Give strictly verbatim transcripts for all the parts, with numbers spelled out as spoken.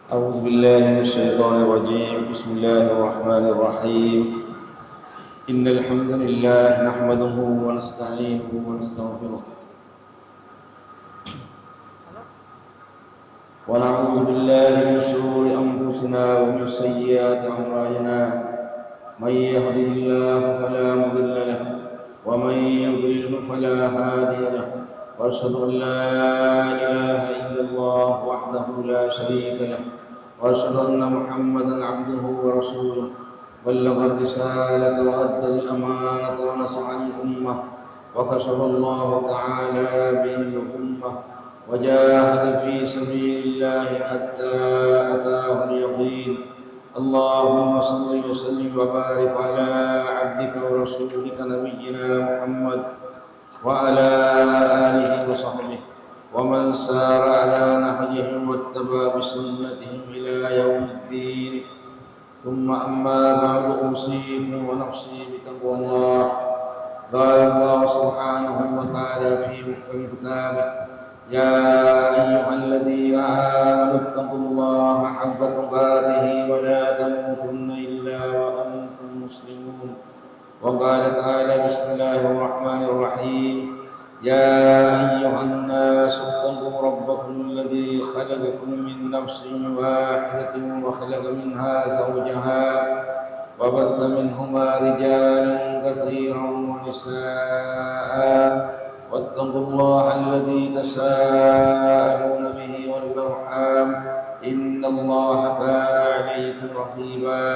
أعوذ بالله من الشيطان الرجيم. بسم الله الرحمن الرحيم. إن الحمد لله نحمده ونستعينه ونستغفره. ونعوذ بالله من شرور أنفسنا ومن سيئات أعمالنا. من يهده الله فلا مضل له، ومن يضلله فلا هادي له. وأشهد أن لا إله إلا الله وحده لا شريك له، وأشهد أن محمدا عبده ورسوله. بلغ الرسالة وأدى الأمانة ونصح الأمة، وكشف الله تعالى به الأمة، وجاهد في سبيل الله حتى أتاه اليقين. اللهم صل وسلم وبارك على عبدك ورسولك نبينا محمد وعلى آله وصحبه ومن سار على نهجهم واتبع بسنتهم إلى يوم الدين. ثم أما بعد، أوصيكم ونفسي بتقوى الله. قال الله سبحانه وتعالى في محكم كتابه: يا أيها الذين آمنوا اتقوا الله حق تقاته ولا تموتن إلا وأنتم مسلمون. وقال تعالى: بسم الله الرحمن الرحيم. يا أيها الناس اتقوا ربكم الذي خلقكم من نفس واحدة وخلق منها زوجها وبث منهما رجالا كثيرا ونساء، واتقوا الله الذي تساءلون به والأرحام، إن الله كان عليكم رقيبا.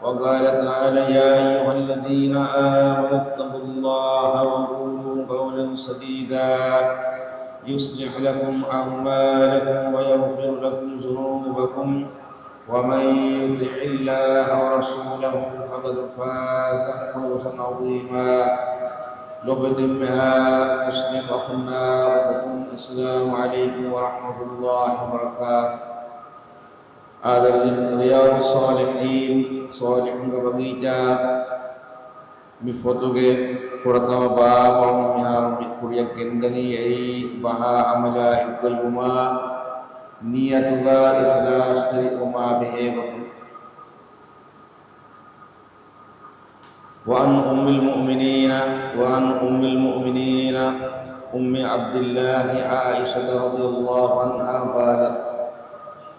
وقال تعالى: يا أيها الذين آمنوا اتقوا الله وقولوا قولا سديدا يصلح لكم أعمالكم ويغفر لكم ذنوبكم ومن يطع الله ورسوله فقد فاز فوزا عظيما. ލޮބުވެތި އުއްމަހާ މުސްލިމް އަޚުންނާ އުޚުތުން، السلام عليكم ورحمة الله وبركاته. އާދަވެ ރިޔާޟުއްޞާލިޙީން، ޞާލިޙުންގެ ބަގީޗާ، މި ފޮތުގެ ފުރަތަމަ ބާބު މިހާރު މި ކުރިއަށް ގެންދަނީ އެއީ ބަހާ ޢަމަލާ އެއްގައުމާ ނިޔަތުގަ އިޚްލާޞްތެރިވުމާ ބެހޭ ގޮތުން. وعن أم المؤمنين، وعن أم المؤمنين أم عبد الله عائشة رضي الله عنها قالت: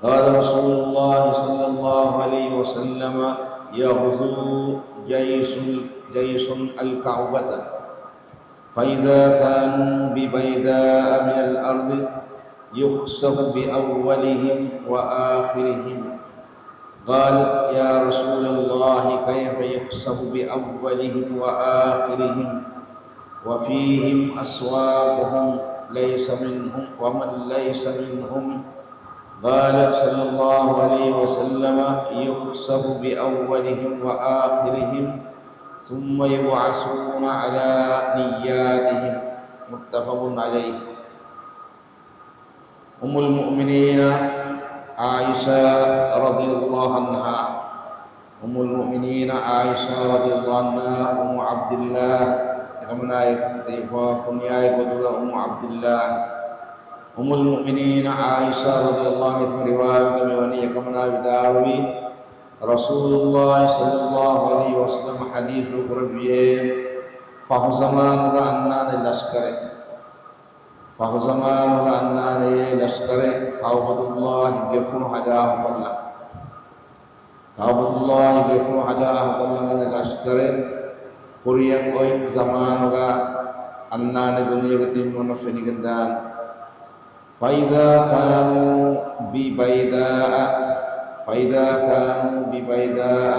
قال رسول الله صلى الله عليه وسلم: يغزو جيش، جيش الكعبة، فإذا كانوا ببيداء من الأرض يخسف بأولهم وآخرهم. قالت: يا رسول الله، كيف يخسف بأولهم وآخرهم وفيهم أسواقهم ليس منهم ومن ليس منهم؟ قال صلى الله عليه وسلم: يخسف بأولهم وآخرهم ثم يبعثون على نياتهم. متفق عليه. އުއްމުލް މުއުމިނީނަ ޢާއިޝާ ރަޟިޔަﷲ ޢަންހާ، އުއްމުލް މުއުމިނީނަ ޢާއިޝާ ރަޟިޔަﷲ ޢަންހާ، އުއްމު ޢަބްދިﷲ އެކަމަނާއެކު ދެއްވާ ކުންޔާއެއް ގޮތުގަ އުއްމު ޢަބްދިﷲ. އުއްމުލް މުއުމިނީނަ ޢާއިޝާ ރަޟިޔަﷲ ޢަންހާ ރިވާޔަތުގަ މިވަނީ، އެކަމަނާ ވިދާޅުވީ، ރަސޫލުﷲ ޞައްލަﷲ ޢަލައިހި ވަސައްލަމަ ޙަދީޘްފުޅު ކުރެއްވިއޭ، ފަހު ޒަމާނުގަ އަންނާނެ ލަޝްކަރެއް. ފަހު ޒަމާނުގަ އަންނާނެ ލަޝްކަރެއް ކަޢުބަތުﷲ ގެފުޅު ހަދާ އަހުކޮށްލަން. ކަޢުބަތުﷲ ގެފުޅު ހަދާ އަހުކޮށްލަން އަންނަ ލަޝްކަރެއް ކުރިއަށް އޮތް ޒަމާނުގަ އަންނާނެ ދުނިޔޭގަ ތިން މީހުންނަށް ފެނިގެންދާނެ. فإذا كانوا ببيداء، فإذا كانوا ببيداء،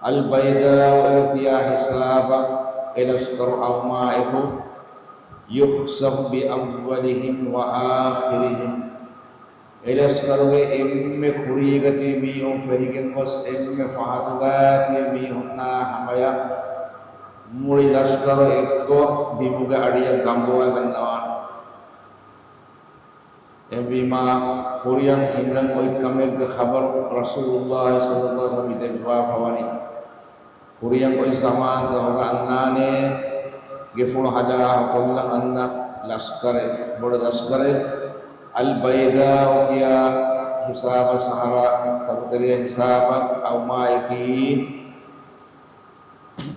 އަލްބައިދާއު އެ ކިޔާ ހިސާބަށް އެ ލަޝްކަރު އައުމާއެކު، يخسف بأولهم وآخرهم، އެ ލަޝްކަރުގެ އެންމެ ކުރީގަ ތިބި މީހުން ފެނިގެން ގޮސް، އެންމެ ފަހަތުގަ ތިބި މީހުންނާ ހަމަޔަށް މުޅި ލަޝްކަރު އެއްކޮށް ބިމުގެ އަޑިއަށް ގަނބުވާގަންނަވާނެ. އެހެންވީމާ، ކުރިއަށް ހިނގަން އޮތް ކަމެއްގެ ޚަބަރު ރަސޫލުﷲ ޞައްލަﷲ ޢަލައިހި ވަސައްލަމަ މި ދެއްވާފަވަނީ. ކުރިއަށް އޮތް ޒަމާންތަކުގަ އަންނާނެ ގެފުޅު ހަދާ އަހުކޮށްލަން އަންނަ ލަޝްކަރެއް، ބޮޑު ލަޝްކަރެއް، އަލްބައިދާއު ކިޔާ ހިސާބަށް، ސަހަރާ ތަކުތެރެޔަށް ހިސާބަށް، أو ما يكي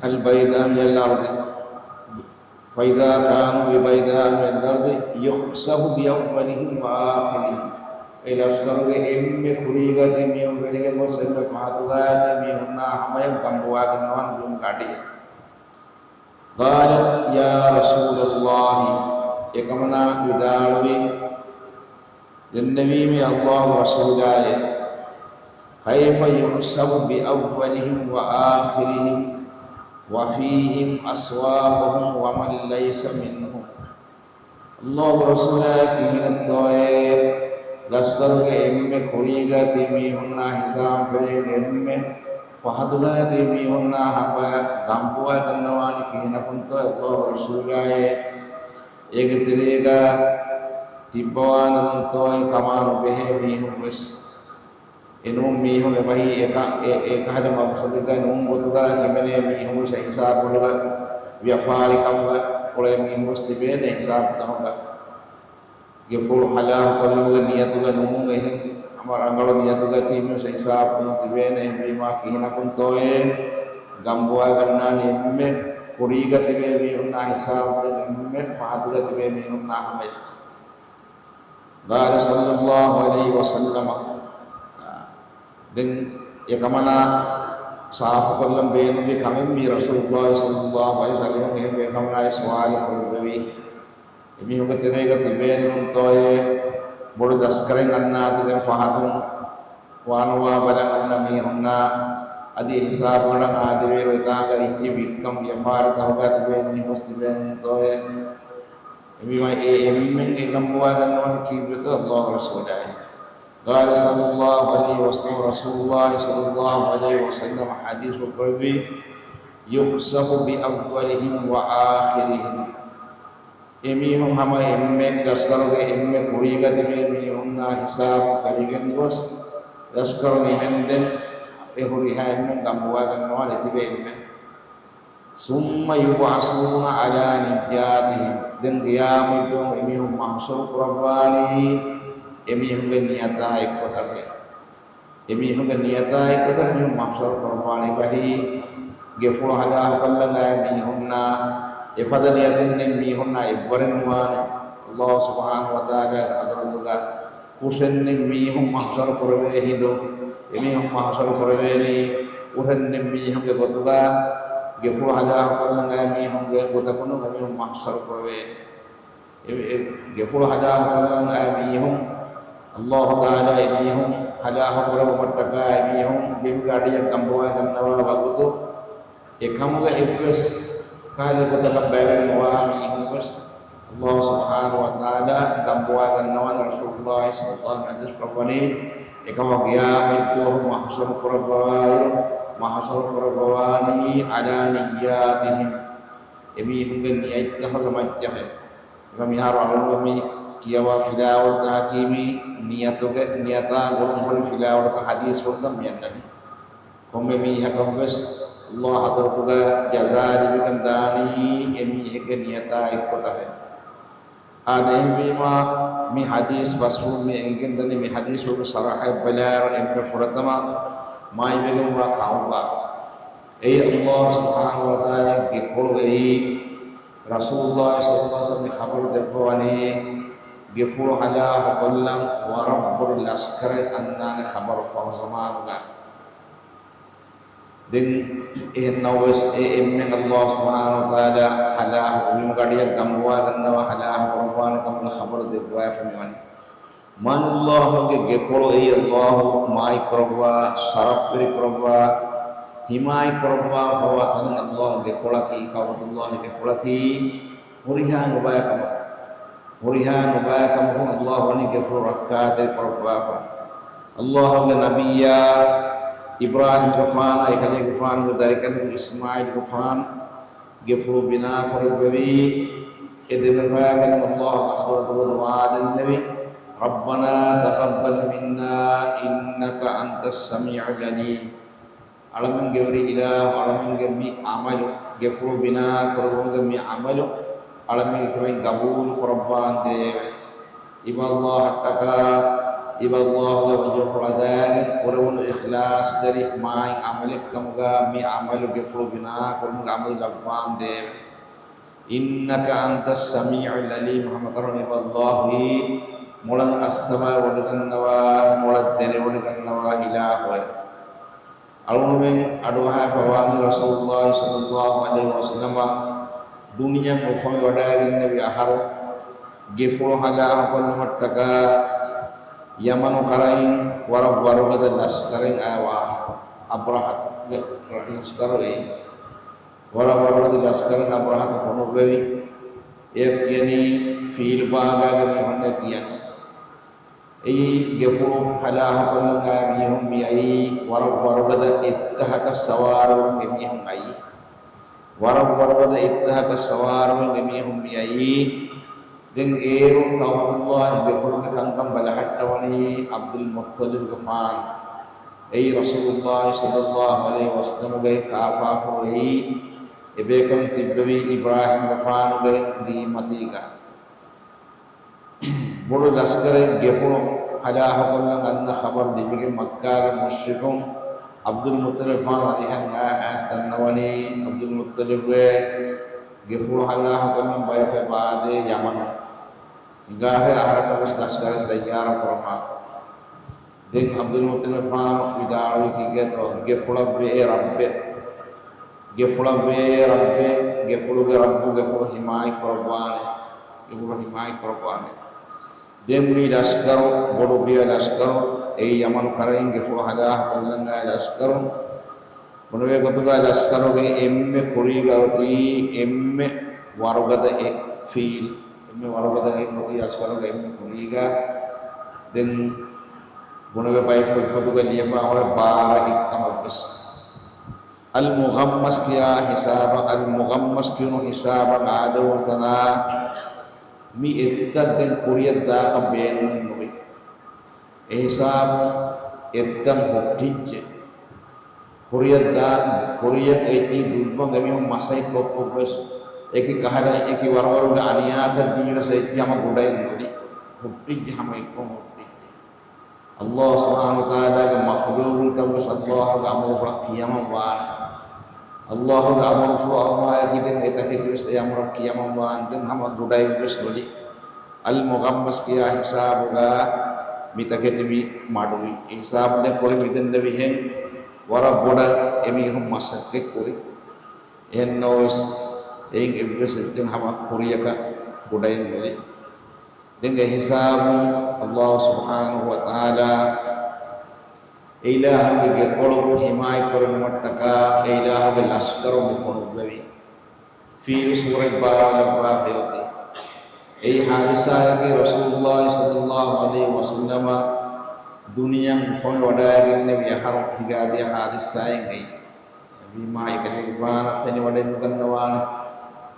البيداء من الأرض، فإذا كانوا ببيداء من الأرض يخسف بأولهم وآخرهم. އެ ލަޝްކަރުގެ އެންމެ ކުރީގަ ތިބި މީހުން ވެރިގެން ގޮސް، އެންމެ ފަހަތުގަ ތިބި މީހުންނާ ހަމަޔަށް ގަނބުވާގަންނަވާނެ ބިމުގެ އަޑިއަށް. قالت يا رسول الله، އެކަމަނާ ވިދާޅުވި، ދެންނެވީމޭ ﷲ ރަސޫލާއޭ، كيف يخسف بأولهم وآخرهم وفيهم أسواقهم ومن ليس منهم؟ ﷲ ރަސޫލާ، ކިހިނެއްތޯއޭ ލަޝްކަރުގެ އެންމެ ކުރީގަ ތިބި މީހުންނާ ހިސާބު ކުރިން އެންމެ ފަހަތުގަ ތިބި މީހުންނާ ހަމަޔަށް ގަނބުވާ ގަންނަވާނީ ކިހިނަކުންތޯ ﷲ ރަސޫލާއޭ؟ އޭގެ ތެރޭގަ ތިއްބަވާނެ ނޫންތޯއޭ ކަމާނު ބެހޭ މީހުން ވެސް. އެނޫން މީހުން އެބަހީ އެކަ-، އެ-، އެކަހަލަ މަގްސަދެއްގަ ނޫން ގޮތުގަ ހިމެނޭ މީހުން ވެސް ހިސާބުކޮށްލަ ވިޔަފާރިކަމުގަ އުޅޭ މީހުން ވެސް ތިބޭނެ ހިސާބުތަކުގަ. ގެފުޅު ހަލާކުކޮށްލުމުގެ ނިޔަތުގަ ނޫން އެހެން ހަމަ ރަނގަޅު ނިޔަތުގަ ތިބި މީހުން ވެސް ހިސާބުކޮށް ތިބޭނެ. އެހެންވީމާ ކިހިނަކުންތޯއޭ ގަނބުވާގަންނާނީ އެންމެ ކުރީގަ ތިބޭ މީހުންނާ ހިސާބުކޮށް އެންމެ ފަހަތުގަ ތިބޭ މީހުންނާ ހަމަޔަށް؟ قال صلى الله عليه وسلم، ދެން އެކަމަނާ ސާފުކޮށްލަން ބޭނުންވި ކަމެއް މީ ރަސޫލުﷲ ޞައްލަﷲ ޢަލައިހި ވަސައްލަމަ އެހެންވެ އެކަމަނާއަށް ސުވާލު ކުރެއްވެވީ. އެމީހުންގެ ތެރޭގަ ތިބޭނެ ނޫންތޯއޭ ބޮޑު ލަސްކަރެއް އަންނާތި ދެން ފަހަތުން ވާނުވާ ބަލަން އަންނަ މީހުންނާ އަދި ހިސާބުގަނޑަށް އާދެވޭ އެތާނގަ އެއްޗެއް ވިއްކަން ވިޔަފާރިތަކުގަ ތިބޭ މީހުން ވެސް ތިބޭނެ ނޫންތޯއޭ؟ އެމީހުން އެ އެންމެން އެ ގަނބުވާ ގަންނަވަނީ ކީއްވެތޯ ﷲ ރަސޫލާއޭ؟ قال صلى الله عليه وسلم، ރަސޫލުﷲ ޞައްލަﷲ ޢަލައިހި ވަސައްލަމަ ޙަދީޘް ކުރެއްވި، يخسف بأولهم وآخرهم. އެމީހުން ހަމަ އެންމެ ލަޝްކަރުގެ އެންމެ ކުރީގަ ތިބޭ މީހުންނާ ހިސާބު ފެށިގެން ގޮސް، ލަޝްކަރު ނިމެންދެން އެ ހުރިހާ އެންމެން ގަނބުވާ ގަންނަވާނެ ތިބޭ އެންމެން. ثم يبعثون على نياتهم. ދެން ޤިޔާމަތްދުވަހު އެމީހުން މަޙްޝަރު ކުރައްވާނީ އެމީހުންގެ ނިޔަތާ އެއްގޮތަށް. އެމީހުންގެ ނިޔަތާ އެއްގޮތަށް މީހުން މަޙްޝަރު ކުރައްވާނީ. އެބަހީ ގެފުޅު ހަލާކުކޮށްލަން އައި މީހުންނާ އެފަދަ ނިޔަތެއް ނެތް މީހުންނާ އެއްވަރެއް ނުވާނެ. ﷲ ސުބްޙާނަހޫ ވަތަޢާލާގެ ޙަޟްރަތުގަ ކުށެއް ނެތް މީހުން މަޙްޝަރު ކުރެވޭ ހިނދު، އެމީހުން މަޙްޝަރު ކުރެވޭނީ ކުށެއް ނެތް މީހުންގެ ގޮތުގަ. ގެފުޅު ހަލާކުކޮށްލަން އައި މީހުންގެ ގޮތަކުން އެމީހުން މަޙްޝަރު ކުރެވޭނީ. އެ، އެ ގެފުޅު ހަލާކުކޮށްލަން އައި މީހުން، ﷲ ތަޢާލާ އެމީހުން ހަލާކު ކުރެއްވުމަށްޓަކާ އެމީހުން ބިމުގެ އަޑިއަށް ގަނބުވާ ގަންނަވާ ވަގުތު، އެކަމުގަ އެއްވެސް ކަހަލަ ގޮތަކަށް ބައިވެރި ނުވާ މީހުން ވެސް ﷲ ސުބްޙާނަހޫ ވަތަޢާލާ ގަނބުވާ ގަންނަވާނެ. ރަސޫލުﷲ ޞައްލަﷲ ޢަލައިހި ވަސައްލަމަ ޙަދީޘް ކުރައްވަނީ، އެކަމަށް ޤިޔާމަތްދުވަހު މަޙްޝަރު ކުރައްވާއިރު، މަޙްޝަރު ކުރައްވަވާނީ على نياتهم، އެމީހުންގެ ނިޔަތްތަކުގެ މައްޗަށް. މިހާރު އަޅުގަނޑު މި ކިޔަވާ ފިލާވަޅުތަކަކީ މި ނިޔަތުގެ، ނިޔަތާ ގުޅުން ހުރި ފިލާވަޅުތައް، ޙަދީޘްފުޅުތައް މި އަންނަނީ. ކޮންމެ މީހަކަށްވެސް ﷲ ޙަޟްރަތުގަ ޖަޒާ ލިބިގެން ދާނީ އެމީހެއްގެ ނިޔަތާ އެއްގޮތަށް. އާދެ، އެހެންވީމާ، މި ޙަދީޘް ބަސްފުޅު މި އެނގިގެންދަނީ، މި ޙަދީޘްފުޅުގެ ޝަރަޙައެއް ބަލާއިރު އެންމެ ފުރަތަމަ މާތްވެގެންވާ ޤައުލާ. އެއީ ﷲ ސުބްޙާނަހޫ ވަތަޢާލާގެ ގެކޮޅު އެއީ، ރަސޫލުﷲ ޞައްލަﷲ ޢަލައިހި ވަސައްލަމަ މި ޚަބަރު ދެއްވަވަނީ، ގެފުޅު ހަލާކުކޮށްލަން ވަރަށް ބޮޑު ލަސްކަރެއް އަންނާނެ ޚަބަރު ފަހު ޒަމާނުގަ. ދެން އެހެން ނަމަވެސް، އެ އެންމެން ﷲ ސުބްޙާނަހޫ ވަތަޢާލާ ހަލާކު، ބިމުގެ އަޑިއަށް ގަނބުވާ ގަންނަވާ ހަލާކު ކުރައްވާނެ ކަމުގެ ޚަބަރު ދެއްވާފަ މިވަނީ. މާތް ﷲ ގެ ގެކޮޅު އެއީ ﷲ މާތް ކުރައްވާ، ޝަރަފްވެރި ކުރައްވާ، ހިމާޔަތް ކުރައްވާފަވާ ތަނެއް ﷲ ގެކޮޅަކީ، ކަޢުބަތުﷲ ގެކޮޅަކީ ހުރިހާ ނުބައި ކަމަކު، ހުރިހާ ނުބައި ކަމަކުން ﷲ ވަނީ ގެފުޅު ރައްކާތެރި ކުރައްވާފަ. ﷲ ގެ ނަބިއްޔާ އިބްރާހީމްގެފާނާ އެކަލޭގެފާނުގެ ދަރިކަލުން އިސްމާޢީލްގެފާނު ގެފުޅު ބިނާ ކުރެއްވެވީ. އެ ދެބަފައިގެން ﷲ ގެ ޙަޟްރަތުގަ ދުޢާ ދެންނެވި، ربنا تقبل منا إنك أنت السميع العليم. އަޅަމެންގެ ވެރި އިލާހު، އަޅަމެންގެ މި ޢަމަލު، ގެފުޅު ބިނާ ކުރުމުގެ މި ޢަމަލު އަޅަމެންގެ ކަމެއް ގަބޫލު ކުރައްވާނދޭވެ. އިބަ ﷲ އަށްޓަކާ އިބަ ﷲގެ ވަޖުހު އަދާގެން ކުރެވުނު އިޚްލާޞްތެރި މާތް ޢަމަލެއްކަމުގަ މި ޢަމަލު ގެފުޅު ބިނާކުރުމުގެ ޢަމަލު ލައްވާންދޭވެ. إنك أنت السميع العليم، ހަމަކަށަވަރުން އިބަ ﷲ އީ މޮޅަށް އައްސަވާވޮޑިގަންނަވާ، މޮޅަށް ދެރަވޮޑިގަންނަވާ އިލާހުއެއް. އަޅުގަނޑުމެން އަޑުއަހާފަވާނީ ރަސޫލުﷲ ޞައްލަﷲު ޢަލައިހި ވަސައްލަމަ ދުނިޔެއަށް އުފަންވެވަޑައިގެންނެވި އަހަރު، ގެފުޅު ހަލާކުކޮށްލުމަށްޓަކާ ޔަމަނު ކަރައިން ވަރަށް ވަރުގަދަ ލަސްކަރެއް އައި ވާހަކަ. އަބްރަހަ ލަސްކަރު އެއީ. ވަރަށް ވަރުގަދަ ލަސްކަރެއް އަބްރަހަތު ފޮނުއްވެވި. އެއަށް ކިޔަނީ ފީލް ބާގާގެ މީހުންނޭ ކިޔަނީ. އެއީ ގެފުޅު ހަލާކުކޮށްލަން އައި މީހުން މި އައީ ވަރަށް ވަރުގަދަ އެއްތަހަކަށް ސަވާރުވެ މީހުން އައީ. ވަރަށް ވަރުގަދަ އެއްތަހަކަށް ސަވާރުވެ މީހުން މި އައީ. ދެން އޭރު ކައުމުތުﷲ ގެފުޅުގެ ކަންކަން ބަލަހައްޓަވަނީ ޢަބްދުލް މުއްޠަލިބުގެފާނު. އެއީ ރަސޫލުﷲ ޞައްލަﷲު ޢަލައިހި ވަސައްލަމަގެ ކާފާފުޅު އެއީ. އެބޭކަލުން ތިއްބެވީ އިބްރާހީމްގެފާނުގެ ދީމަތީގަ. ބޮޑު ލަސްކަރެއް ގެފުޅު ހަލާކުކޮށްލަން އަންނަ ޚަބަރު ލިބިގެން މައްކާގެ މުޝްރިކުން ޢަބްދުލް މުއްޠަލިބުގެފާނު އަރިހަށް އައިސް ދަންނަވަނީ ޢަބްދުލް މުއްޠަލިބުގެ ގެފުޅު ހަލާކުކޮށްލަން ބަޔަކު އެބަ އާދޭ ޔަމަނުން. ހިނގާހެއް އަހަރެން ވެސް ލަސްކަރެއް ތައްޔާރު ކުރަމާ. ދެން ޢަބްދުލް މުއްޠަލިބުގެފާނު ވިދާޅުވީ ކީކޭތޯ؟ ގެފުޅަށްވެއޭ ރައްބެ. ގެފުޅަށްވެއޭ ރައްބެ. ގެފުޅުގެ ރައްބު ގެފުޅު ހިމާޔަތް ކުރައްވާނެ. ގެފުޅު ހިމާޔަތް ކުރައްވާނެ. ދެން މި ލަސްކަރު، ބޮޑު ބިޔަ ލަސްކަރު، އެއީ ޔަމަނު ކަރައިން ގެފުޅު ހަލާކުކޮށްލަން އައި ލަސްކަރު. ބުނެވޭ ގޮތުގަ ލަސްކަރުގެ އެންމެ ކުރީގަ އޮތީ އެންމެ ވަރުގަދަ އެއް ފީލް. އެންމެ ވަރުގަދަ އެއް އޮތީ ލަސްކަރުގެ އެންމެ ކުރީގަ. ދެން ބުނެވޭ ބައެއް ފޮތްފޮތުގަ ލިޔެފާ ހުރެ ބާރަ އެއްކަމަށްވެސް. އަލް މުޣައްމަސް ކިޔާ ހިސާބަށް، އަލް މުޣައްމަސް ކިޔުނު ހިސާބަށް އާދެވުނު ތަނާ މި އެއްތައް ދެން ކުރިއަށް ދާކަށް ބޭނުމެއް ނުވި. އެހިސާބުން އެއްތަން ހުއްޓިއްޖެ. ކުރިއަށް ދާ، ކުރިއަށް އެއްޗިހި ދުއްވަން އެމީހުން މަސައްކަތް ކޮށްކޮށްވެސް، އެކި ކަހަލަ، އެކި ވަރުވަރުގެ އަނިޔާތައް ދީވެސް އެއްޗިހި ހަމަ ގުޑައެއް ނުވި. ހުއްޓިއްޖެ، ހަމަ އެއްކޮށް ހުއްޓިއްޖެ. ﷲ ސުބްޙާނަހޫ ވަތަޢާލާގެ މަޚްލޫޤުންތައްވެސް ﷲގެ އަމުރުފުޅަށް ކިޔަމަން ވާނެ. ﷲގެ އަމުރުފުޅު އައުމާއެކީ ދެން އެތަކެތިވެސް އެ އަމުރަށް ކިޔަމަން ވާނެ. ދެން ހަމަ ގުޑައެއްވެސް ނުލި. އަލް މުޣައްމަސް ކިޔާ ހިސާބުގަ މިތަކެތި މި މަޑުވި. އެ ހިސާބުން ދެން ކުރިން މިދެންނެވިހެން ވަރަށް ބޮޑަށް އެމީހުން މަސައްކަތް ކުރި. އެހެންނަމަވެސް އެއިން އެއްވެސް އެއްޗެއް ހަމަ ކުރިޔަކަށް ގުޑައެއް ނުލި. ދެން އެ ހިސާބުން ﷲ ސުބްޙާނަހޫ ވަތަޢާލާ އެ އިލާހުގެ ގެކޮޅު ހިމާޔަތް ކުރެއްވުމަށްޓަކާ އެ އިލާހުގެ ލަޝްކަރު މި ފޮނުއްވެވި. ފީލު ސޫރަތް ބާވާލައްވާފައި އޮތީ. އެއީ ޙާދިސާއަކީ ރަސޫލުﷲ ޞައްލަﷲު ޢަލައިހި ވަސައްލަމަ ދުނިޔެއަށް އުފަންވެވަޑައިގެންނެވި އަހަރު ހިނގާދިޔަ ޙާދިސާއެއް އެއީ. ވީމާ އެކަލޭގެފާނަށް ފެނިވަޑައެއް ނުގަންނަވާނެ.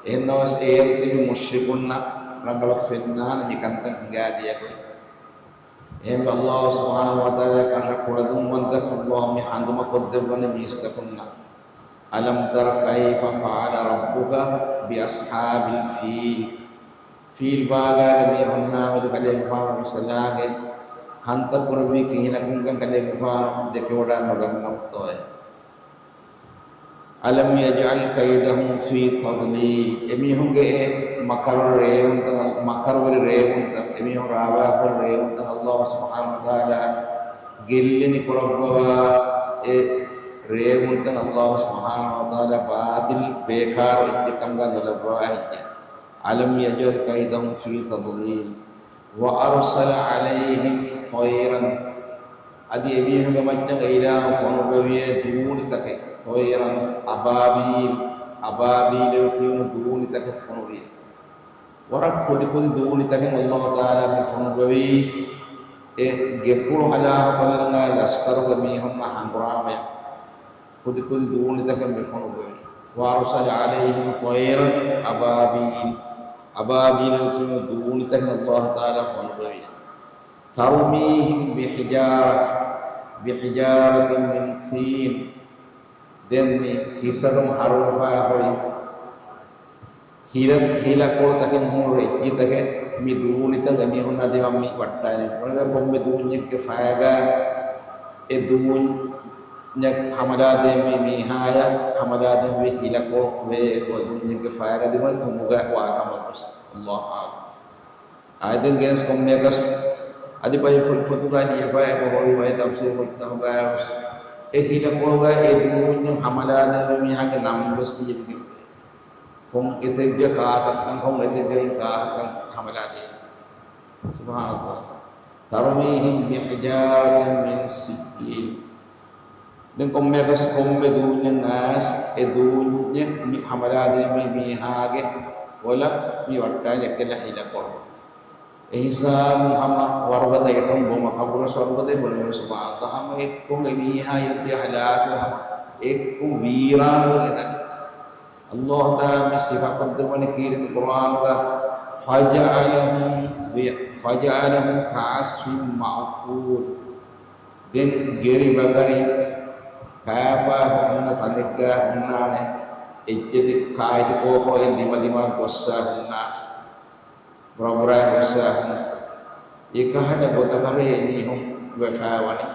އެހެންނަމަވެސް އޭރު ތިބި މުޝްރިކުންނަށް ރަނގަޅަށް ފެންނާނެ މިކަންތައް ހިނގާދިޔަ ގޮތް. އެހެންވެ، ﷲ ސުބްޙާނަހޫ ވަތަޢާލާ ކަށަ ކުޅަދުންވަންތަކަށް ﷲ މި ހަނދުމަކޮށްދެއްވަނީ މީސްތަކުންނަށް. ألم تر كيف فعل ربك بأصحاب الفيل؟ ފީލް ބާގާގެ މީހުންނާމެދު ކަލޭގެފާނު ރުއްސަލާގެ ކަންތައް ކުރެއްވީ ކިހިނަކުންކަން ކަލޭގެފާނު ދެކެވަޑައިނުގަންނަމުތޯއޭ. ألم يجعل كيدهم في تضليل؟ އެމީހުންގެ އެ މަކަރު ރޭވުންތައް، މަކަރުވެރި ރޭވުންތައް، އެމީހުން ރާވާފަ ރޭވުންތައް ﷲ ސުބްޙާނަހޫ ވަތަޢާލާ ގެއްލިނި ކުރައްވަވާ، އެ ރޭވުންތައް ﷲ ސުބްޙާނަހޫ ވަތަޢާލާ ބާޠިލް ބޭކާރު އެއްޗެއް ކަމުގަ ނުލައްވަވާ ހެއްޔޭ؟ ألم يجعل كيدهم في تضليل؟ وأرسل عليهم طيرا. އަދި އެމީހުންގެ މައްޗަށް އެ އިލާހު ފޮނުއްވެވިއޭ ދޫނިތަކެއް، طيرا أبابيل، އަބާބީލު ކިޔުނު ދޫނިތަކެއް ފޮނުވިއޭ. ވަރަށް ކުދިކުދި ދޫނިތަކެއް ﷲ ތަޢާލާ މި ފޮނުއްވެވީ އެ ގެފުޅު ހަލާކުކޮށްލަން އައި ލަޝްކަރުގެ މީހުންނަށް ހަނގުރާމަޔަށް. ކުދިކުދި ދޫނިތަކެއް މި ފޮނުއްވެވި. وأرسل عليهم طيرا أبابيل، އަބާބީލު ކިޔުނު ދޫނިތަކެއް ﷲ ތަޢާލާ ފޮނުއްވެވި. ترميهم بحجارة، بحجارة من طين. ދެން މި ކިސަޑުން ހަރުވެފަ ހުރި ހިލަ، ހިލަ ކޮޅުތަކެއް ހުރި އެއްޗިތަކެއް މި ދޫނިތައް އެމީހުންނާ ދިމާ މި ވައްޓާލި. ކޮންމެ ދޫންޏެއްގެ ފަޔަގަ އެ ދޫންޏަށް ހަމަލާދޭންވީ މީހާޔަށް ހަމަލާދޭންވީ ހިލަކޮޅު ވޭ އެ ދޫންޏެއްގެ ފަޔަގަ ދިމާ ތުނބުގަ ވާ ކަމަށް ވެސް. އައްލާހު އަޢުލަމް. އާދެން ގެނެސް ކޮންމެއަކަސް އަދި ބައެއް ފޮތް ފޮތުގަ ލިޔެފަ އެބަ ހުރި ބައެއް ތަފްސީރު ފޮތްތަކުގައި ވެސް އެ ހިލަކޮޅުގަ އެ ދޫންޏަށް ހަމަލާދޭންވީ މީހާގެ ނަން ވެސް ލިޔެވިގެން. ކޮން އެތެއްގަ ކާކަށްކަން، ކޮން އެތެއްގައި ކާކަށްކަން ހަމަލާދޭން. ސުބްޙާނައްލާހް. ترميهم بحجارة من سجيل. ދެން ކޮންމެއަކަސް ކޮންމެ ދޫންޏެއް އައިސް އެ ދޫންޏެއް މި ހަމަލާދޭންވީ މީހާގެ އޮލަށް މި ވައްޓާލި އެއްކަލަ ހިލަކޮޅު. އެހިސާބުން ހަމަ ވަރުގަދަ އެޓޮމް ބޮމަ ކަބުރަ ސޮރުގަދަ ބުނެވެ ސުބްޙާނައްލާހް ހަމަ އެއްކޮން އެ މީހާ އެއްދިޔަ ހަލާކު ހަމަ އެއްކޮން ވީރާނުވެ ދަނީ. އައްލާހު ތަޢާލާ މި ސިފަކޮށްދެއްވަނީ ކީރިތި ޤުރްއާނުގަ، فجعلهم، فجعلهم كعصف مأكول. ދެން ގެރި ބަކަރި ކާފާ ހުންނަ ތަނެއްގަ ހުންނާނެ، އެއްޗެތި ކާއެތި ކޯކޯއެއް ދިމަދިމާ ގޮއްސަ ހުންނާނެ. ބުރަބުރާ ގޮއްސަ ހުންނާނެ. އެކަހަލަ ގޮތަކަށް އެމީހުން ވެފައިވަނީ.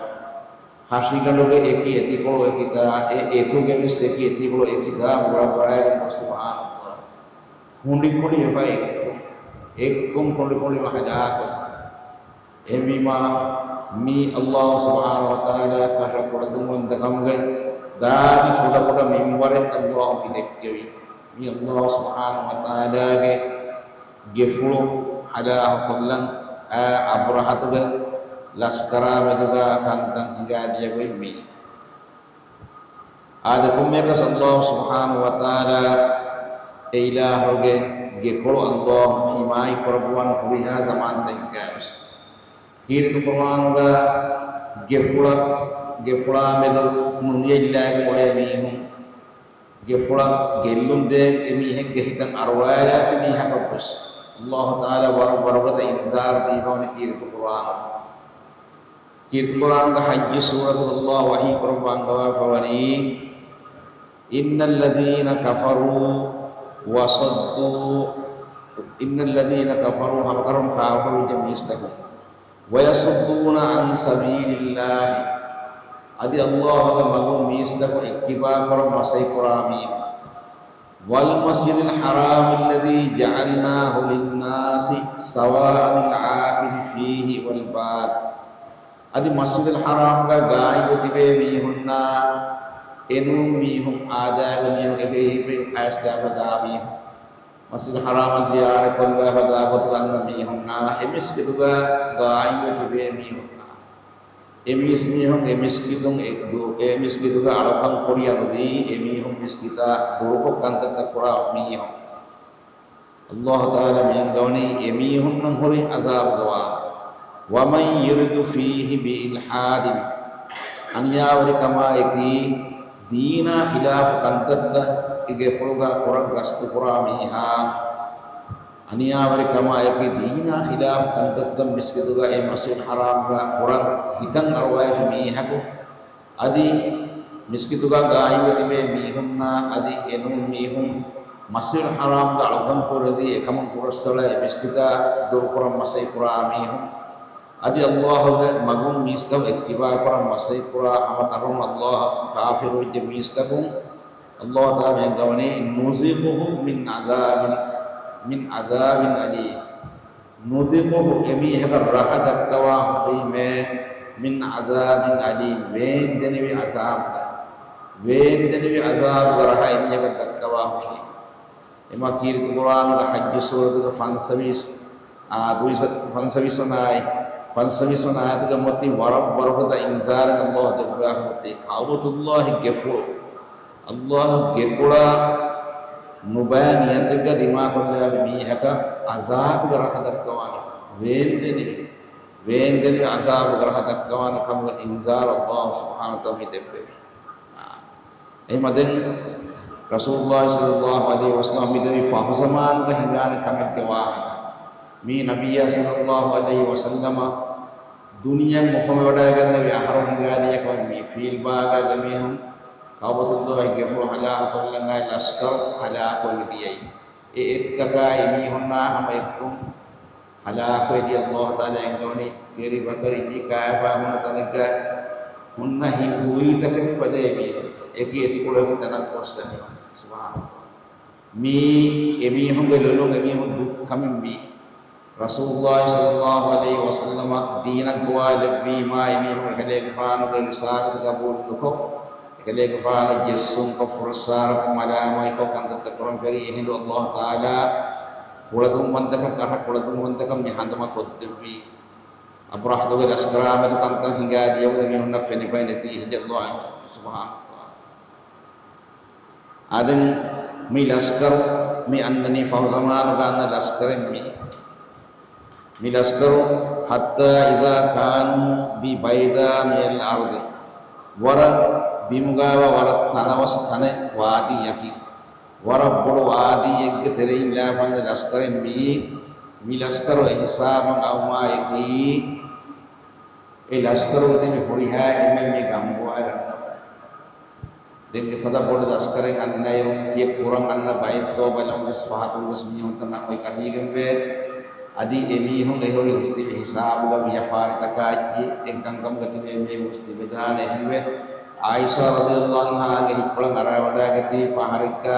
ހަށިގަނޑުގެ އެކި އެތިކޮޅު އެކިތާ، އެ އެތުގެ ވެސް އެކި އެތިކޮޅު އެކިތާ ބުރަބުރާގެން ގޮސް ސުބްޙާނައްލާހް. ހުނޑި ކުނޑި ވެފަ އެއްކޮށް، އެއްކޮށް ކުނޑި ކުނޑި ވަ ހަލާކު. އެހެންވީމާ، މީ އައްލާހު ސުބްޙާނަހު ވަތަޢާލާ ކަށަ ކުޑަދުންވަންތަކަމުގައި ދާދި ކުޑަކުޑަ މިންވަރެއް އައްލާހު މި ދެއްކެވީ. މީ އައްލާހު ސުބްޙާނަހު ވަތަޢާލާގެ ގެފުޅު ހަލާކުކޮށްލަން އާ އަބްރަހަތުގެ ލަސްކަރާ މެދުގަ ކަންތައް ހިނގާދިޔަ ގޮތް މީ. އާދެ، ކޮންމެއަކަސް އައްލާހު ސުބްޙާނަހު ވަތަޢާލާ އެ އިލާހުގެ ގެކޮޅު އައްލާހު ހިމާޔަތް ކުރައްވަން ހުރިހާ ޒަމާންތަކެއްގައި ވެސް. ކީރިތި ޤުރްއާނުގަ ގެފުޅަށް، ގެފުޅާ މެދު ނުނިޔެއްލާގެން އުޅޭ މީހުން، ގެފުޅަށް ގެއްލުން ދޭން އެމީހެއްގެ ހިތަށް އަރުވާލާފި މީހަކަށް ވެސް އައްލާހު ތަޢާލާ ވަރަށް ވަރުގަދަ އިންޒާރު ދީފަވަނީ ކީރިތި ޤުރްއާނު. ކީރިތި ޤުރްއާނުގެ ޙައްޖު ސޫރަތުގަ އައްލާހު ވަޙީ ކުރައްވާ އަންގަވާފަވަނީ، إن الذين كفروا وصدوا، إن الذين كفروا، ހަމަކަށަވަރުން ކާފަރުވެއްޖެ މީސްތަކުން، ويصدون عن سبيل الله، އަދި އައްލާހުގެ މަގުން މީސްތަކުން އިއްތިބާކުރަން މަސައްކަތްކުރާ މީހުން، والمسجد الحرام الذي جعلناه للناس سواء العاكف فيه والباد، އަދި މަސްޖިދުލް ޙަރާމްގަ ގާއިމްވެ ތިބޭ މީހުންނާ، އެނޫން މީހުން، އާދައިގެ މީހުން، އެބަހީ އައިސްދާފަ ދާ މީހުން، މަސްޖިދުލް ޙަރާމަށް ޒިޔާރަތް ކޮށްލާފަ ދާ ގޮތުގަ އަންނަ މީހުންނާ، އެ މިސްކިތުގަ ގާއިމްވެ ތިބޭ މީހުންނާ، އެ މީސް މީހުން އެ މިސްކިތުން އެ ދު-، އެ މިސްކިތުގަ އަޅުކަން ކުރިއަށް ނުދީ، އެ މީހުން މިސްކިތާ ދުރުކޮށް ކަންތައްތައް ކުރާ މީހުން. އައްލާހު ތަޢާލާ މި އަންގަވަނީ އެމީހުންނަށް ހުރި ޢަޒާބުގެ ވާހަކަ. ومن يرد فيه بإلحاد، އަނިޔާވެރިކަމާއެކީ ދީނާ ޚިލާފު ކަންތައްތައް އެ ގެފުޅުގަ ކުރަން ގަސްތުކުރާ މީހާ، އަނިޔާވެރިކަމާއެކީ ދީނާ ޚިލާފު ކަންތައްތައް މިސްކިތުގަ އެ މަސްޖިދުލް ޙަރާމްގަ ކުރަން ހިތަށް އަރުވައިފި މީހަކު، އަދި މިސްކިތުގަ ގާއިމްވެ ތިބޭ މީހުންނާ އަދި އެނޫން މީހުން މަސްޖިދުލް ޙަރާމްގަ އަޅުކަން ކުރެދީ އެކަމުން ހުރަސްއަޅާ އެ މިސްކިތާ ދުރުކުރަން މަސައްކަތްކުރާ މީހުން، އަދި އައްލާހުގެ މަގުން މީސްތަކުން އިއްތިބާކުރަން މަސައްކަތްކުރާ ހަމަ ކަށަވަރުން އައްލާހަށް ކާފިރުވެއްޖެ މީސްތަކުން، އައްލާހު ތަޢާލާ މި އަންގަވަނީ، نذقه من عذاب، من عذاب أليم. نذقه، އެމީހަކަށް ރަހަ ދައްކަވާ ހުށީމޭ، من عذاب أليم، ވޭންދެނިވި ޢަޒާބުގެ، ވޭންދެނިވި ޢަޒާބުގެ ރަހަ އެމީހަކަށް ދައްކަވާ ހުށީމޭ. އެމާ ކީރިތި ޤުރްއާނުގެ ޙައްޖު ސޫރަތުގެ ފަންސަވީސް، އާ، ދުވިސަ-، ފަންސަވީސް ވަނަ އާޔަތް، ފަންސަވީސް ވަނަ އާޔަތުގެ މަތިން ވަރަށް ވަރުގަދަ އިންޒާރެއް އައްލާހު ދެއްވާ ހުންނަ ކަޢުބަތުއްލާހި ގެފުޅު. އައްލާހު ގެކޮޅާ ނުބައި ނިޔަތެއްގަ ދިމާކޮށްލާފި މީހަކަށް ޢަޒާބުގެ ރަހަ ދައްކަވާނެ، ވޭންދެނިވި، ވޭންދެނިވި ޢަޒާބުގެ ރަހަ ދައްކަވާނެ ކަމުގެ އިންޒާރު އައްލާހު ސުބްޙާނަހު ވަތަޢާލާ މި ދެއްވެވި. އާ. އެހެންމަ ދެން ރަސޫލުއްލާހި ޞައްލައްލާހު ޢަލައިހި ވަސައްލަމަ މި ދެވި ފަހު ޒަމާނުގަ ހިނގާނެ ކަމެއްގެ ވާހަކަ. މީ ނަބިއްޔާ ޞައްލައްލާހު ޢަލައިހި ވަސައްލަމަ ދުނިޔެއަށް އުފަންވެވަޑައިގަންނެވި އަހަރު ހިނގާދިޔަ ކަމެއް މީ. ފީލްބާގާގެ މީހުން ކަޢުބަތުއްލާހި ގެފުޅު ހަލާކުކޮށްލަން އައި ލަޝްކަރު ހަލާކުވެވި ދިޔައީ. އެ އެއްތަކާއި މީހުންނާ ހަމަ އެއްކޮށް ހަލާކުވެދިޔަ ﷲ ތަޢާލާ އެންގަވަނީ ގެރި ބަކަރި ތި ކާފާ ހުންނަ ތަނަކަށް ހުންނަ ހި-، ހުވީތަކެއް ފަދަ އެމީހުން. އެކި އެތިކޮޅަކު ތަނަށް ގޮއްސަ މީހުން. ސުބްޙާނަﷲ. މީ އެމީހުންގެ ލޮލުން އެމީހުން ދުށް ކަމެއް މީ. ރަސޫލުﷲ ޞައްލަﷲ ޢަލައިހި ވަސައްލަމަށް ދީނަށް ގޮވާލެއްވީމާ އެމީހުން އެކަލޭގެފާނުގެ ރިސާލަތު ގަބޫލު ނުކޮށް، އެކަލޭގެފާނަށް ޖެއްސުންކޮށް، ފުރައްސާރަކޮށް، މަލާމާތްކޮށް ކަންތައްތައް ކުރަން ފެރި. އެހިނދު ﷲ ތަޢާލާ ކުޅަދުންވަންތަކަން، ކަށަ ކުޅަދުންވަންތަކަން މި ހަނދުމަ ކޮށްދެއްވީ. އަބްރަހަތުގެ ލަސްކަރާމެދު ކަންތައް ހިނގާދިޔަ އެމީހުންނަށް ފެނިފައި ނެތީ ހެއްޔެ ﷲ؟ ސުބްޙާނަﷲ. އާދެން މި ލަސްކަރު މި އަންނަނީ ފަހު ޒަމާނުގަ އަންނަ ލަސްކަރެއް މީ. މި ލަސްކަރު، حتى إذا كانوا ببيضاء من الأرض، ވަރަށް ބިމުގައިވާ ވަރަށް ތަނަވަސް ތަނެއް، ވާދީއަކީ. ވަރަށް ބޮޑު ވާދީއެއްގެ ތެރެއިން ލާފަން ލަސްކަރެއް މީ. މި ލަސްކަރު އެހިސާބަށް އައުމާއެކީ، އެ ލަސްކަރުގަ ތިބި ހުރިހާ އެންމެން މި ގަނބުވާ ގަންނަވާ. ދެން އެފަދަ ބޮޑު ލަސްކަރެއް އަންނައިރު، ތިޔަ ކުރަން އަންނަ ބައެއްތޯ ބަލަން ވެސް ފަހަތުން ވެސް މީހުން ތަން އޮތް ކަށީގެންވޭ. އަދި އެމީހުން އެހުރި ހިސްތިބި ހިސާބުގަ ވިޔަފާރިތަކާ އެއްޗި އެއްކަންކަމުގަ ތިބޭ މީހުން ވެސް ތިބެދާނެ އެހެންވެ. ޢާއިޝާ ރަޟިޔަﷲ ޢަންހާގެ ހިތްޕުޅަށް އަރާވަޑާގަތީ ފަހަރެއްގަ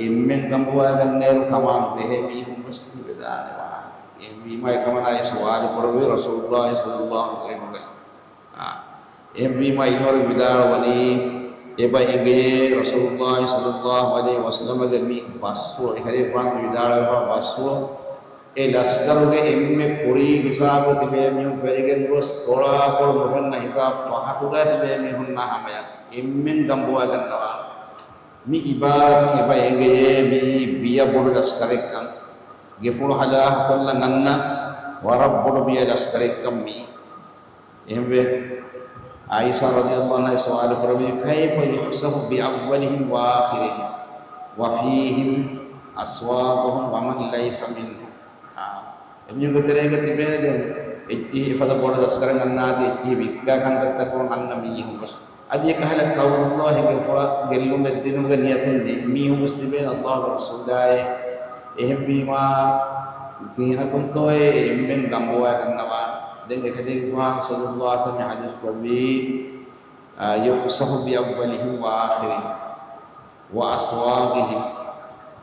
އެންމެން ގަނބުވާގަންނައިރު ކަމާނު ބެހޭ މީހުން ވެސް ތިބެދާނެ ވާހަކަ. އެހެންވީމާ އެކަމަނާ އެ ސުވާލު ކުރެއްވި ރަސޫލުﷲ ޞައްލަﷲ ޢަލައިހި ވަސައްލަމަގެ. އާ، އެހެންވީމާ އިލްމުވެރިން ވިދާޅުވަނީ، އެބަ އެނގެޔޭ ރަސޫލުﷲ ޞައްލަﷲ ޢަލައިހި ވަސައްލަމަގެ މި ބަސްފުޅު، އެކަލޭގެފާނު ވިދާޅުވެފާ ބަސްފުޅު، އެ ލަސްކަރުގެ އެންމެ ކުރީ ހިސާބު ތިބޭ މީހުން ފެރިގެން ގޮސް، ކޮޅާކޮޅު ނުފެންނަ ހިސާބު ފަހަތުގަ ތިބޭ މީހުންނާ ހަމަޔަށް އެންމެން ގަނބުވާ ގަންނަވާނެ. މި އިބާރަތުން އެބަ އެނގެޔޭ މިއީ ބިޔަ ބޮޑު ލަސްކަރެއްކަން. ގެފުޅު ހަލާކުކޮށްލަން އަންނަ ވަރަށް ބޮޑު ބިޔަ ލަސްކަރެއްކަން މިއީ. އެހެންވެ، ޢާއިޝާ ރަޟިޔަﷲ ޢަންހާ ސުވާލު ކުރެއްވި، كيف يخسف بأولهم وآخرهم وفيهم أسواقهم ومن ليس منهم؟ އާ، އެމީހުންގެ ތެރޭގަ ތިބޭނެ ދެން އެއްޗިހި އެފަދަ ބޮޑު ލަސްކަރެއް އަންނާތީ އެއްޗިހި ވިއްކާ ކަންތައްތައް ކުރަން އަންނަ މީހުން ވެސް. އަދި އެކަހަލަ ކައުދުﷲ ގެފުޅަށް ގެއްލުމެއް ދިނުމުގެ ނިޔަތެއް ނެތް މީހުން ވެސް ތިބޭނެ ﷲގެ ރަސޫލާއޭ. އެހެންވީމާ، ކިހިނަކުންތޯއޭ އެންމެން ގަނބުވާ ގަންނަވާނެ؟ ދެން އެކަލޭގެފާނު ޞައްލަﷲ ޢަލައިހި ވަސައްލަމަ ޙަދީޘް ކުރެއްވީ، يخسف بأولهم وآخرهم وأسواقهم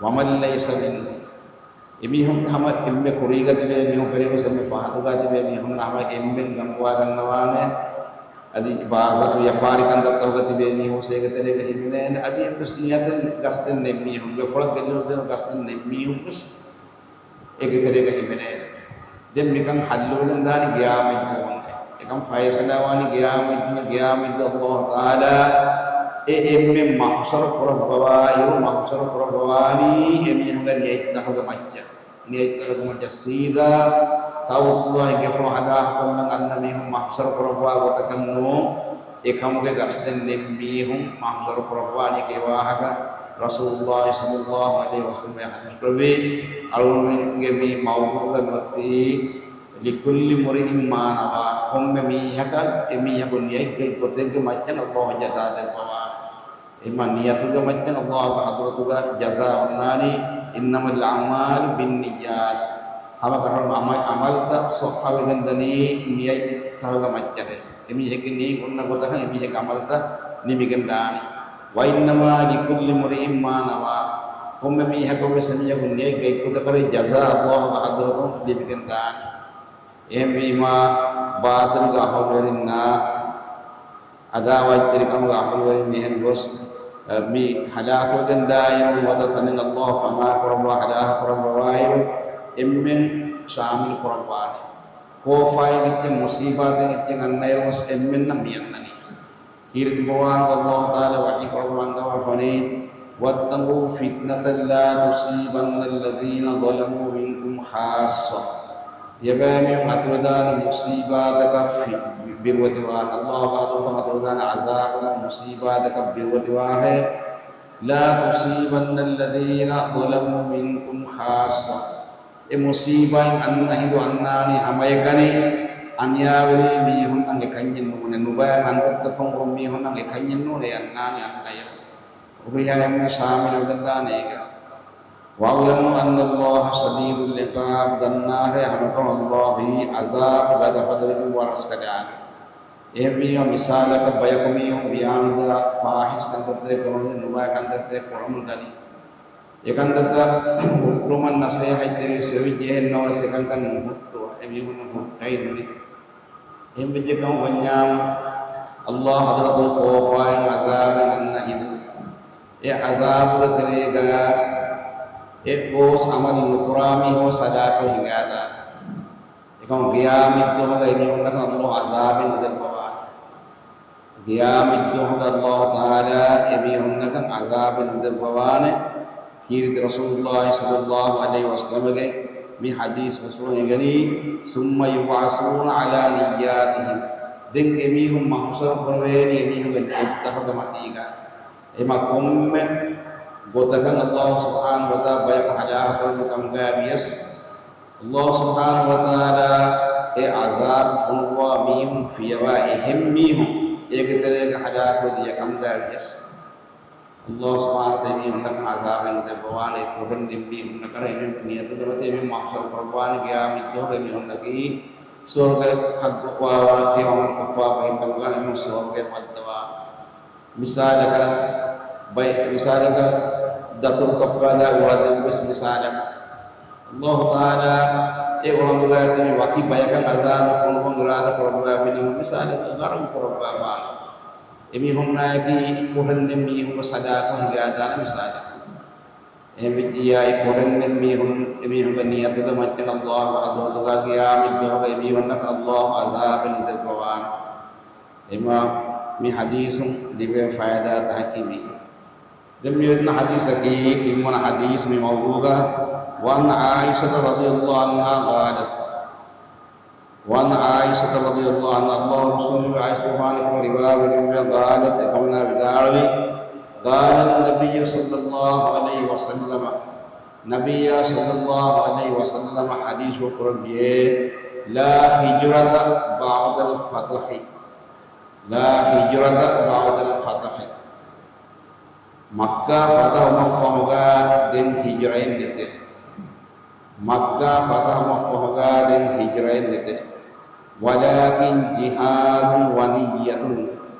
ومن ليس منهم. އެމީހުން ހަމަ އެންމެ ކުރީގަ ތިބޭ މީހުން ފެރިގޮސް އެންމެ ފަހަތުގަ ތިބޭ މީހުން ހަމަ އެންމެން ގަނބުވާ ގަންނަވާނެ. އަދި ބާޒާރު ވިޔަފާރި ކަންތައްތަކުގަ ތިބޭ މީހުން އޭގެ ތެރޭގަ ހިމެނޭނެ. އަދި އެއްވެސް ނިޔަތެއް ގަސްދެއް ނެތް މީހުން، ގެފުޅަށް ގެއްލުން ދިނުން ގަސްދެއް ނެތް މީހުން ވެސް އޭގެ ތެރޭގަ ހިމެނޭނެ. ދެން މިކަން ޙައްލުވެގެން ދާނީ ޤިޔާމަތްދުވަހުން. އެކަން ފައިސަލާވާނީ ޤިޔާމަތްދުވަހުން. ޤިޔާމަތްދުވަހުން ﷲ ތަޢާލާ އެ އެންމެން މަޙްޝަރު ކުރައްވަވާއިރު، މަޙްޝަރު ކުރައްވަވާނީ އެމީހުންގެ ނިޔަތްތަކުގެ މައްޗަށް. ނިޔަތްތަކުގެ މައްޗަށް ސީދާ ކައުދުﷲ ގެފުޅު ހަލާކުކޮށްލަން އަންނަ މީހުން މަޙްޝަރު ކުރައްވާ ގޮތަކަށް ނޫން، އެކަމުގެ ގަސްދެއް ނެތް މީހުން މަޙްޝަރު ކުރައްވާނީ. އެ ވާހަކަ ރަސޫލުﷲ ޞައްލަﷲ ޢަލައިހި ވަސައްލަމަ ޙަދީޘް ކުރެއްވި. އަޅުގަނޑުގެ މި މައުޟޫޢުގަ މިއޮތީ، لكل امرئ ما نوى، ކޮންމެ މީހަކަށް އެމީހަކު ނިޔަތްގަތް ގޮތެއްގެ މައްޗަށް ﷲ ޖަޒާ ދެއްވަވާނެ. އެހެންމަ ނިޔަތުގެ މައްޗަށް ﷲގެ ޙަޟްރަތުގަ ޖަޒާ އޮންނާނީ، إنما الأعمال بالنيات. ހަމަކަށަވަރުން ޢަމަ-، ޢަމަލުތައް ޞައްޙަވެގެން ދަނީ ނިޔަތްތަކުގެ މައްޗަށޭ. އެމީހެއްގެ ނިޔަތް އޮންނަ ގޮތަކަށް އެމީހެއްގެ ޢަމަލުތައް ނިމިގެން ދާނީ. وإنما لكل امرئ ما نوى. ކޮންމެ މީހަކަށް ވެސް އެމީހަކު ނިޔަތް ގަތްގޮތަކަށް ޖަޒާ ﷲގެ ޙަޟްރަތުން ލިބިގެން ދާނީ. އެހެންވީމާ، ބާޠިލުގެ ޢަމަލުވެރިންނާ ޢަދާވާތްތެރިކަމުގެ ޢަމަލުވެރިން މިހެން ގޮސް، އަ، މި ހަލާކުވެގެން ދާއިރު ވަދަ ތަނެއް ﷲ ފަނާ ކުރައްވާ ހަލާކު ކުރައްވަވާއިރު، އެންމެން ޝާމިލު ކުރައްވާނެ. ކޯފާއެއް އެއްޗެއް މުޞީބާތެއް އެއްޗެއް އަންނައިރު ވެސް އެންމެންނަށް މި އަންނަނީ. ކީރިތި ޤުރުއާނުގަ ﷲ ތަޢާލާ ވަޙީ ކުރައްވާ އަންގަވާފަވަނީ، واتقوا فتنة لا تصيبن الذين ظلموا منكم خاصة. ތިޔަބައިމީހުން އަތުވެދާނެ މުޞީބާތަކަށް ފި-، ބިރުވެތިވާނެ. ﷲގެ ޙަޟްރަތުން އަތުވެދާނެ ޢަޛާބު މުޞީބާތަކަށް ބިރުވެތިވާނެ. لا تصيبن الذين ظلموا منكم خاصة. އެ މުޞީބާތް އަންނަ ހިނދު އަންނާނީ ހަމައެކަނި އަނިޔާވެރި މީހުންނަށް އެކަންޏެއް ނޫނޭ. ނުބައި ކަންތައްތައް ކޮށް މީހުންނަށް އެކަންޏެއް ނޫނޭ އަންނާނީ އަންނައިރު. ހުރިހާ އެންމެން ޝާމިލުވެގެންދާނެ އޭގަ. واعلموا أن الله شديد العقاب، ދަންނާހޭ ހަމަކަށަވަރުން ﷲ އަޒާބު ގަދަފަދަވި ވަރަސްކަލާނގެ. އެހެންވީމަ މިސާލަކަށް ބަޔަކު މީހުން ވިޔާނުދާ ފާހިޝް ކަންތައްތައް ކުރަމުން ނުބައި ކަންތައްތައް ކުރަމުން ދަނީ. އެކަންތައްތައް ހުއްޓުމަށް ނަސޭހަތްދެވި ސެވިއްޖެ އެހެންނަމަވެސް އެކަންކަން ނުހުއްޓުވާ. އެމީހުންނަށް ހުއްޓައެއް ނުވޭ. އެހެންވެއްޖެކަމަށް ވަންޏާ ﷲ ޙަޟްރަތުން ކޯފާއިން ޢަޒާބެއް އަންނަ ހިނދު، އެ ޢަޒާބުގެ ތެރޭގަ އެ ގޯސް ޢަމަލު ނުކުރާ މީހުން ސަލާކޮށް ހިނގާދާނެ. އެކަމު ޤިޔާމަތްދުވަހުގަ އެމީހުންނަކަށް ﷲ ޢަޒާބެއް ނުދެއްވަވާނެ. ޤިޔާމަތްދުވަހުގަ ﷲ ތަޢާލާ އެމީހުންނަކަށް ޢަޒާބެއް ނުދެއްވަވާނެ. ކީރިތި ރަސޫލުﷲ ޞައްލަﷲ ޢަލައިހި ވަސައްލަމަގެ މި ޙަދީޘް ފުސްވަން އެނގެނީ، ثم يبعثون على نياتهم. ދެން އެމީހުން މަޙުޝަރު ކުރެވޭނީ އެމީހުންގެ ނިޔަތްތަކުގެ މަތީގަ. އެމަ ކޮންމެ ގޮތަކަށް ﷲ ސުބްޙާނަހޫ ވަތަޢާލާ ބަޔަކު ހަލާކު ކުރެއްވި ކަމުގައި ވިޔަސް، ﷲ ސުބްޙާނަހޫ ވަތަޢާލާ އެ ޢަޒާބު ފޮނުއްވާ މީހުން ފިޔަވާ އެހެން މީހުން އޭގެ ތެރޭގަ ހަލާކުވެ ދިޔަ ކަމުގައި ވިޔަސް، ﷲ ސުބްޙާނަހޫ ވަތަޢާލާ އެމީހުންނަކަށް ޢަޒާބެއް ނުދެއްވަވާނެ. އެ ކުރެން ނިންމީ ހުންނަ ކަރަ އެމީހުންގެ ނިޔަތުގެ މަތީ އެމީހުން މަޙުޝަރު ކުރައްވާނެ. ޤިޔާމަތްދުވަހު އެމީހުންނަކީ ސުވަރުގެ ޙައްޤުވާވަރަށް ހެޔޮ ޢަމަލު ކޮށްފާ ބައެއް ކަމުގަ އެމީހުން ސުވަރުގެ ވައްދަވާނެ. މިސާލަކަށް، ބައި-، މިސާލަކަށް ދަތުރު ކައްފާލާ އުޅަނދެއްވެސް މިސާލަކަށް، ﷲ ތަޢާލާ އެ އުޅަނދުގައި ތިބި ވަކި ބަޔަކަށް ޢަޒާބު ފޮނުވަން އިރާދަ ކުރައްވާފިނަމަ، މިސާލަކަށް ޣަރަޤު ކުރައްވާފާނެ. އެމީހުންނާއެކީ ކުރެންނެއް މީހުންގެ ސަލާކޮށް ހިނގާދާނެ މިސާލަކަށް. އެހެންވެއްޖިއްޔާ އެ ކުރެންނެއް މީހުން، އެމީހުންގެ ނިޔަތުގެ މައްޗަށް ﷲ ގެ ޙަޟްރަތުގަ ޤިޔާމަތްދުވަހުގަ އެމީހުންނަކަށް ﷲ ޢަޒާބެއް ނުދެއްވަވާނެ. އެމަ މި ޙަދީޘުން ލިބޭ ފައިދާތަކަކީ މީ. ދެން މި އޮތް ޙަދީޘަކީ، ތިންވަނަ ޙަދީޘް މި މައުޟޫޢުގަ، وعن عائشة رضي الله عنها قالت، وعن عائشة رضي الله عنها، ﷲ ގެ ރަސޫލު ޢާއިޝަތު ރަޟިޔަﷲ ޢަންހާ ރިވާވެގެންވޭ، قالت، އެކަމަނާ ވިދާޅުވި، قال النبي صلى الله عليه وسلم، ނަބިއްޔާ ޞައްލަﷲ ޢަލައިހި ވަސައްލަމަ ޙަދީޘް ކުރެއްވިއޭ، لا هجرة بعد الفتح، لا هجرة بعد الفتح. މައްކާ ފަތަޙުވުމަށްފަހުގަ ދެން ހިޖުރައެއް ނެތޭ. މައްކާ ފަތަޙުވުމަށްފަހުގަ ދެން ހިޖުރައެއް ނެތޭ. ولكن جهاد ونية.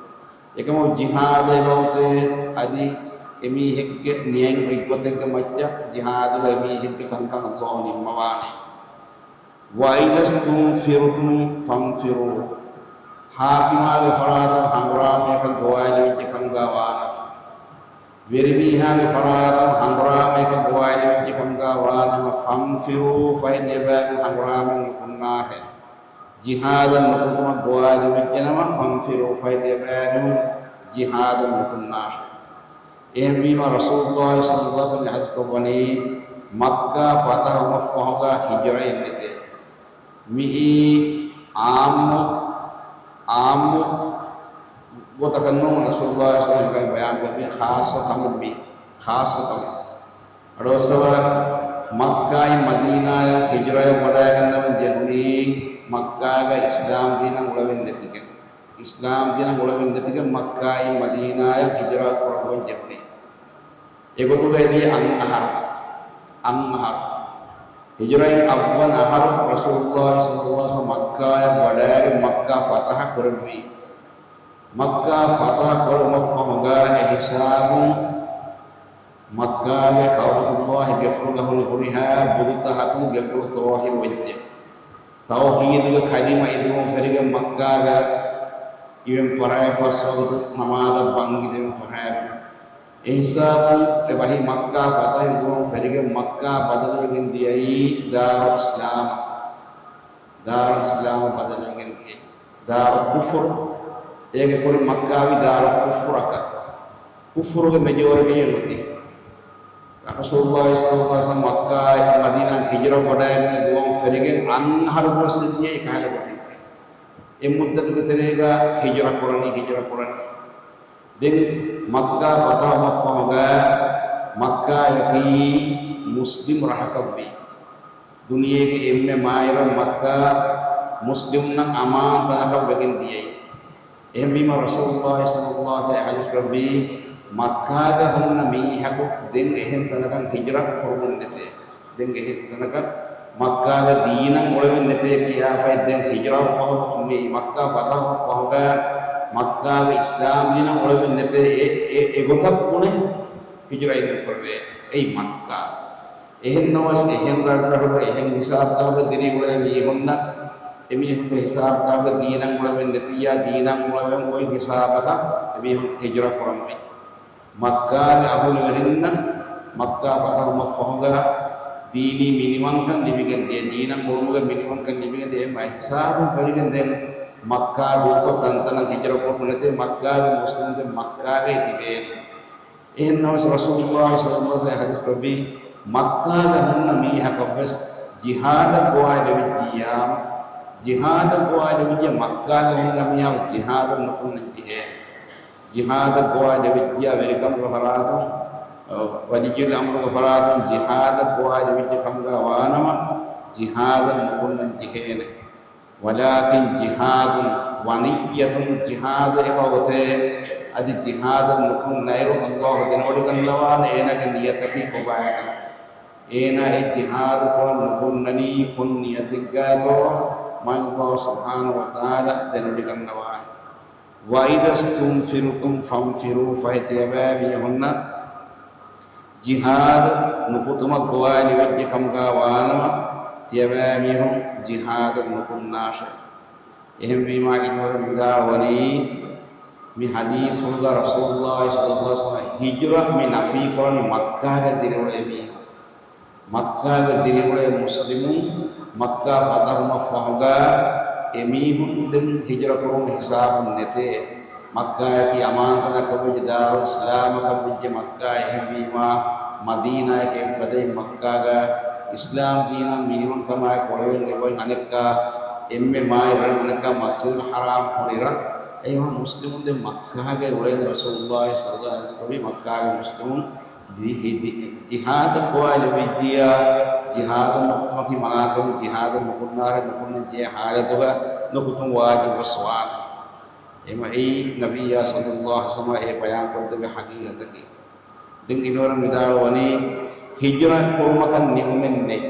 އެކަމު ޖިހާދެއް ވައުތޭ އަދި އެމީހެއްގެ ނިޔަތް އޮތްގޮތެއްގެ މައްޗަށް ޖިހާދުގަ އެމީހެއްގެ ކަންކަން ﷲ ނިންމަވާނެ. وإذا استنفرتم فانفروا. ޙާކިމާގެ ފަރާތުން ހަނގުރާމަޔަކަށް ގޮވާލެވިއްޖެ ކަމުގަ ވާނަމަ، ވެރިމީހާގެ ފަރާތުން ހަނގުރާމަޔަކަށް ގޮވާލެވިއްޖެ ކަމުގަ ވާނަމަ، فانفروا، ފަހެ ތިޔަބައިމީހުން ހަނގުރާމައިން ނުކުންނާށޭ. ޖިހާދަށް ނުކުތުމަށް ގޮވާލެވިއްޖެނަމަ، فانفروا، ފަހެ ތިޔަބައިމީހުން ޖިހާދަށް ނުކުންނާށޭ. އެހެންވީމަ، ރަސޫލުﷲ ޞައްލަﷲ ޢަލައިހި ވަސައްލަމަ ޙަދީޘް ކުރައްވަނީ، މައްކާ ފަތަޙުވުމަށްފަހުގަ ހިޖުރައެއް ނެތޭ. މިއީ ޢާއްމު، ޢާއްމު ގޮތަކަށް ނޫން ރަސޫލުﷲ ޞައްލަﷲ ޢަލައިހި ވަސައްލަމަ ބަޔާންކޮށްފި ޚާއްޞަ ކަމެއް މީ، ޚާއްޞަ ކަމެއް. އަޑުއައްސަވާ، މައްކާއިން މަދީނާޔަށް ހިޖުރަޔަށް ވަޑައިގަންނަވަން ޖެހުނީ މައްކާގަ އިސްލާމް ދީނަށް އުޅެވެން ނެތިގެން. އިސްލާމް ދީނަށް އުޅެވެން ނެތިގެން މައްކާއިން މަދީނާޔަށް ހިޖުރަ ކުރައްވަން ޖެހުނީ. އެގޮތުގައި އަން އަހަރު، އަން އަހަރު. ހިޖުރައިން އަށްވަނަ އަހަރު ރަސޫލުﷲ ޞައްލަﷲ ޢަލައިހި ވަސައްލަމަ މައްކާޔަށް ވަޑައިގެން މައްކާ ފަތަޙަ ކުރެއްވީ. މައްކާ ފަތަޙަ ކުރެވުމަށްފަހުގަ އެހިސާބުން މައްކާގެ ކަޢުބަތުﷲގެ ގެފުޅުގަ ހުރި ހުރިހާ ބުދުތަކުން ގެފުޅު ޠާހިރު ވެއްޖެ. ތައުޙީދުގެ ކަލިމަ އިދިވުން ފެރިގެން މައްކާގަ އިވެން ފަށާ ފަސްވަގުތު ނަމާދަށް ބަންގި ދެވެން ފަށާފި. އެހިސާބުން އެބަހީ މައްކާ ފަތަޙު ދުވަހުން ފެރިގެން މައްކާ ބަދަލުވެގެން ދިޔައީ ދާރު އިސްލާމަށް. ދާރު އިސްލާމަށް ބަދަލުވެގެން ދިޔައީ. ދާރު ކުފުރު. އޭގެ ކުރިން މައްކާ ވީ ދާރު ކުފުރަކަށް. ކުފުރުގެ މެޖޯރިޓީއެއް އޮތީ. ރަސޫލުﷲ ޞައްލަﷲ ޢަލައިހި ވަސައްލަމަ މައްކާ މަދީނާ ހިޖުރަ ވަޑައިގެން ދުވަހުން ފެރިގެން އަން އަހަރު ދުވަސް ދިޔައީ ކަހަލަ ގޮތެއްގަ. އެ މުއްދަތުގެ ތެރޭގަ ހިޖުރަ ކުރަނީ، ހިޖުރަ ކުރަނީ. ދެން މައްކާ ފަތަޙުވުމަށްފަހުގަ މައްކާޔަކީ މުސްލިމް ރަށަކަށްވީ. ދުނިޔޭގެ އެންމެ މާތްރަށް މައްކާ މުސްލިމުންނަށް އަމާން ތަނަކަށް ވެގެން ދިޔައީ. އެހެންވީމަ ރަސޫލުﷲ ޞައްލަﷲ ޢަލައިހި ވަސައްލަމަ ޙަދީޘް ކުރެއްވީ، މައްކާގަ ހުންނަ މީހަކު ދެން އެހެން ތަނަކަށް ހިޖުރަ ކުރުމެއް ނެތޭ. ދެން އެހެން ތަނަކަށް މައްކާގަ ދީނަށް އުޅެމެއް ނެތޭ ކިޔާފައި، ދެން ހިޖުރަ ފަހު މި މައްކާ ފަތަހު ފަހުގަ މައްކާގަ އިސްލާމް ދީނަށް އުޅެމެއް ނެތޭ. އެ، އެ، އެގޮތަށް ބުނެ ހިޖުރައެއް ނުކުރެވޭ. އެއީ މައްކާ. އެހެން ނަމަވެސް، އެހެން ރަށްރަށުގަ، އެހެން ހިސާބުތަކުގަ ދިރިއުޅޭ މީހުންނަށް، އެމީހުންގެ ހިސާބުތަކުގަ ދީނަށް އުޅެމެއް ނެތިއްޔާ، ދީނަށް އުޅެމެން އޮތް ހިސާބަކަށް އެމީހުން ހިޖުރަ ކުރަންވީ. މައްކާގެ އަހުލުވެރިންނަށް މައްކާ ފަތަހުވުމަށްފަހުގަ ދީނީ މިނިވަންކަން ލިބިގެން ދިޔަ، ދީނަށް އުޅުމުގެ މިނިވަންކަން ލިބިގެން ދިޔަ، އެ ހިސާބުން ފެޅިގެން ދެން މައްކާ ދޫކޮށް ތަންތަނަށް ހިޖުރަ ކުރުމެއް ނެތޭ، މައްކާގެ މުސްލިމުން ދެން މައްކާގައި ތިބޭނެ. އެހެން ނަމަވެސް، ރަސޫލުﷲ ޞައްލަﷲ ޢަލައިހި ވަސައްލަމަ ޙަދީޘް ކުރެއްވީ، މައްކާގަ ހުންނަ މީހަކަށްވެސް ޖިހާދަށް ގޮވާލެވިއްޖިއްޔާ، ޖިހާދަށް ގޮވާލެވިއްޖެ، މައްކާގަ ހުންނަ މީހާވެސް ޖިހާދަށް ނުކުންނަން ޖެހޭ. ޖިހާދަށް ގޮވާލެވިއްޖިއްޔާ، ވެރިކަމުގެ ފަރާތުން، އަ، ވަލިއްޔުލް އަމްރުގެ ފަރާތުން ޖިހާދަށް ގޮވާލެވިއްޖެ ކަމުގަ ވާނަމަ، ޖިހާދަށް ނުކުންނަން ޖެހޭނެ. ވަލާކިން ޖިހާދުން ވަނިއްޔަތުން، ޖިހާދު އެބައޮތޭ، އަދި ޖިހާދަށް ނުކުންނައިރު ﷲ ދެނެވޮޑިގަންނަވާނެ އޭނާގެ ނިޔަތަކީ ކޮބާކަން. އޭނާ އެ ޖިހާދު ކުރަން ނުކުންނަނީ ކޮން ނިޔަތެއްގައިތޯ، މާތް ﷲ ސުބްޙާނަހޫ ވަތަޢާލާ ދެނެވޮޑިގަންނަވާނެ. وَإِذَا اسْتُنْفِرْتُمْ فَانْفِرُوا، ފަހެ ތިޔަބައިމީހުންނަށް ޖިހާދު ނުކުތުމަށް ގޮވާލިވެއްޖެ ކަމުގަ ވާނަމަ، ތިޔަބައިމީހުން ޖިހާދަށް ނުކުންނާށޭ. އެހެންވީމާ، އިލްމުވެރިން ވިދާޅުވަނީ، މި ޙަދީޘްފުޅުގަ ރަސޫލުﷲ ޞައްލަﷲ ޢަލައިހި ވަސައްލަމަ ހިޖުރަ މި ނަފީ ކުރަނީ މައްކާގަ ދިރިއުޅޭ މީހުން. މައްކާގަ ދިރިއުޅޭ މުސްލިމުން މައްކާ ފަތަހުވުމަށްފަހުގަ އެމީހުން ދެން ހިޖުރަ ކުރުން ހިސާބުން ނެތޭ. މައްކާއަކީ އަމާންތަނަކަށްވެއްޖެ، ދާރުލް އިސްލާމަކަށްވެއްޖެ މައްކާ. އެހެންވީމާ، މަދީނާއަކީ އެއްފަދައިން މައްކާގަ އިސްލާމް ދީނަށް މިނިވަންކަމާއެކު އުޅެވެން އެބައޮތް އަނެއްކާ، އެންމެ މާތް ރަނގަޅު އަނެއްކާ މަސްޖިދުލް ޙަރާމް ހުރި ރަށް. އެހެންވީމާ، މުސްލިމުން ދެން މައްކާގައި އުޅޭނެ. ރަސޫލުﷲ ޞައްލަﷲ ޢަލައިހި ވަސައްލަމަ މައްކާގެ މުސްލިމުން ޖި-، ހި-، ޖި-، ޖިހާދަށް ގޮވާލެވިއްޖިއްޔާ، ޖިހާދަށް ނުކުތުމަކީ މަނާކަމެއް، ޖިހާދަށް ނުކުންނާށޭ، ނުކުންނަން ޖެހޭ ޙާލަތުގަ ނުކުތުން ވާޖިބުވެސް ވާނެ. އެމަ އެއީ ނަބިއްޔާ ޞައްލަﷲ ޢަލައިހި ވަސައްލަމަ އެ ބަޔާންކޮށްދެއްވި ޙަޤީޤަތަކީ. ދެން އިންވަރަށް ވިދާޅުވަނީ، ހިޖުރަ ކުރުމަކަށް ނިމުމެއް ނެތް.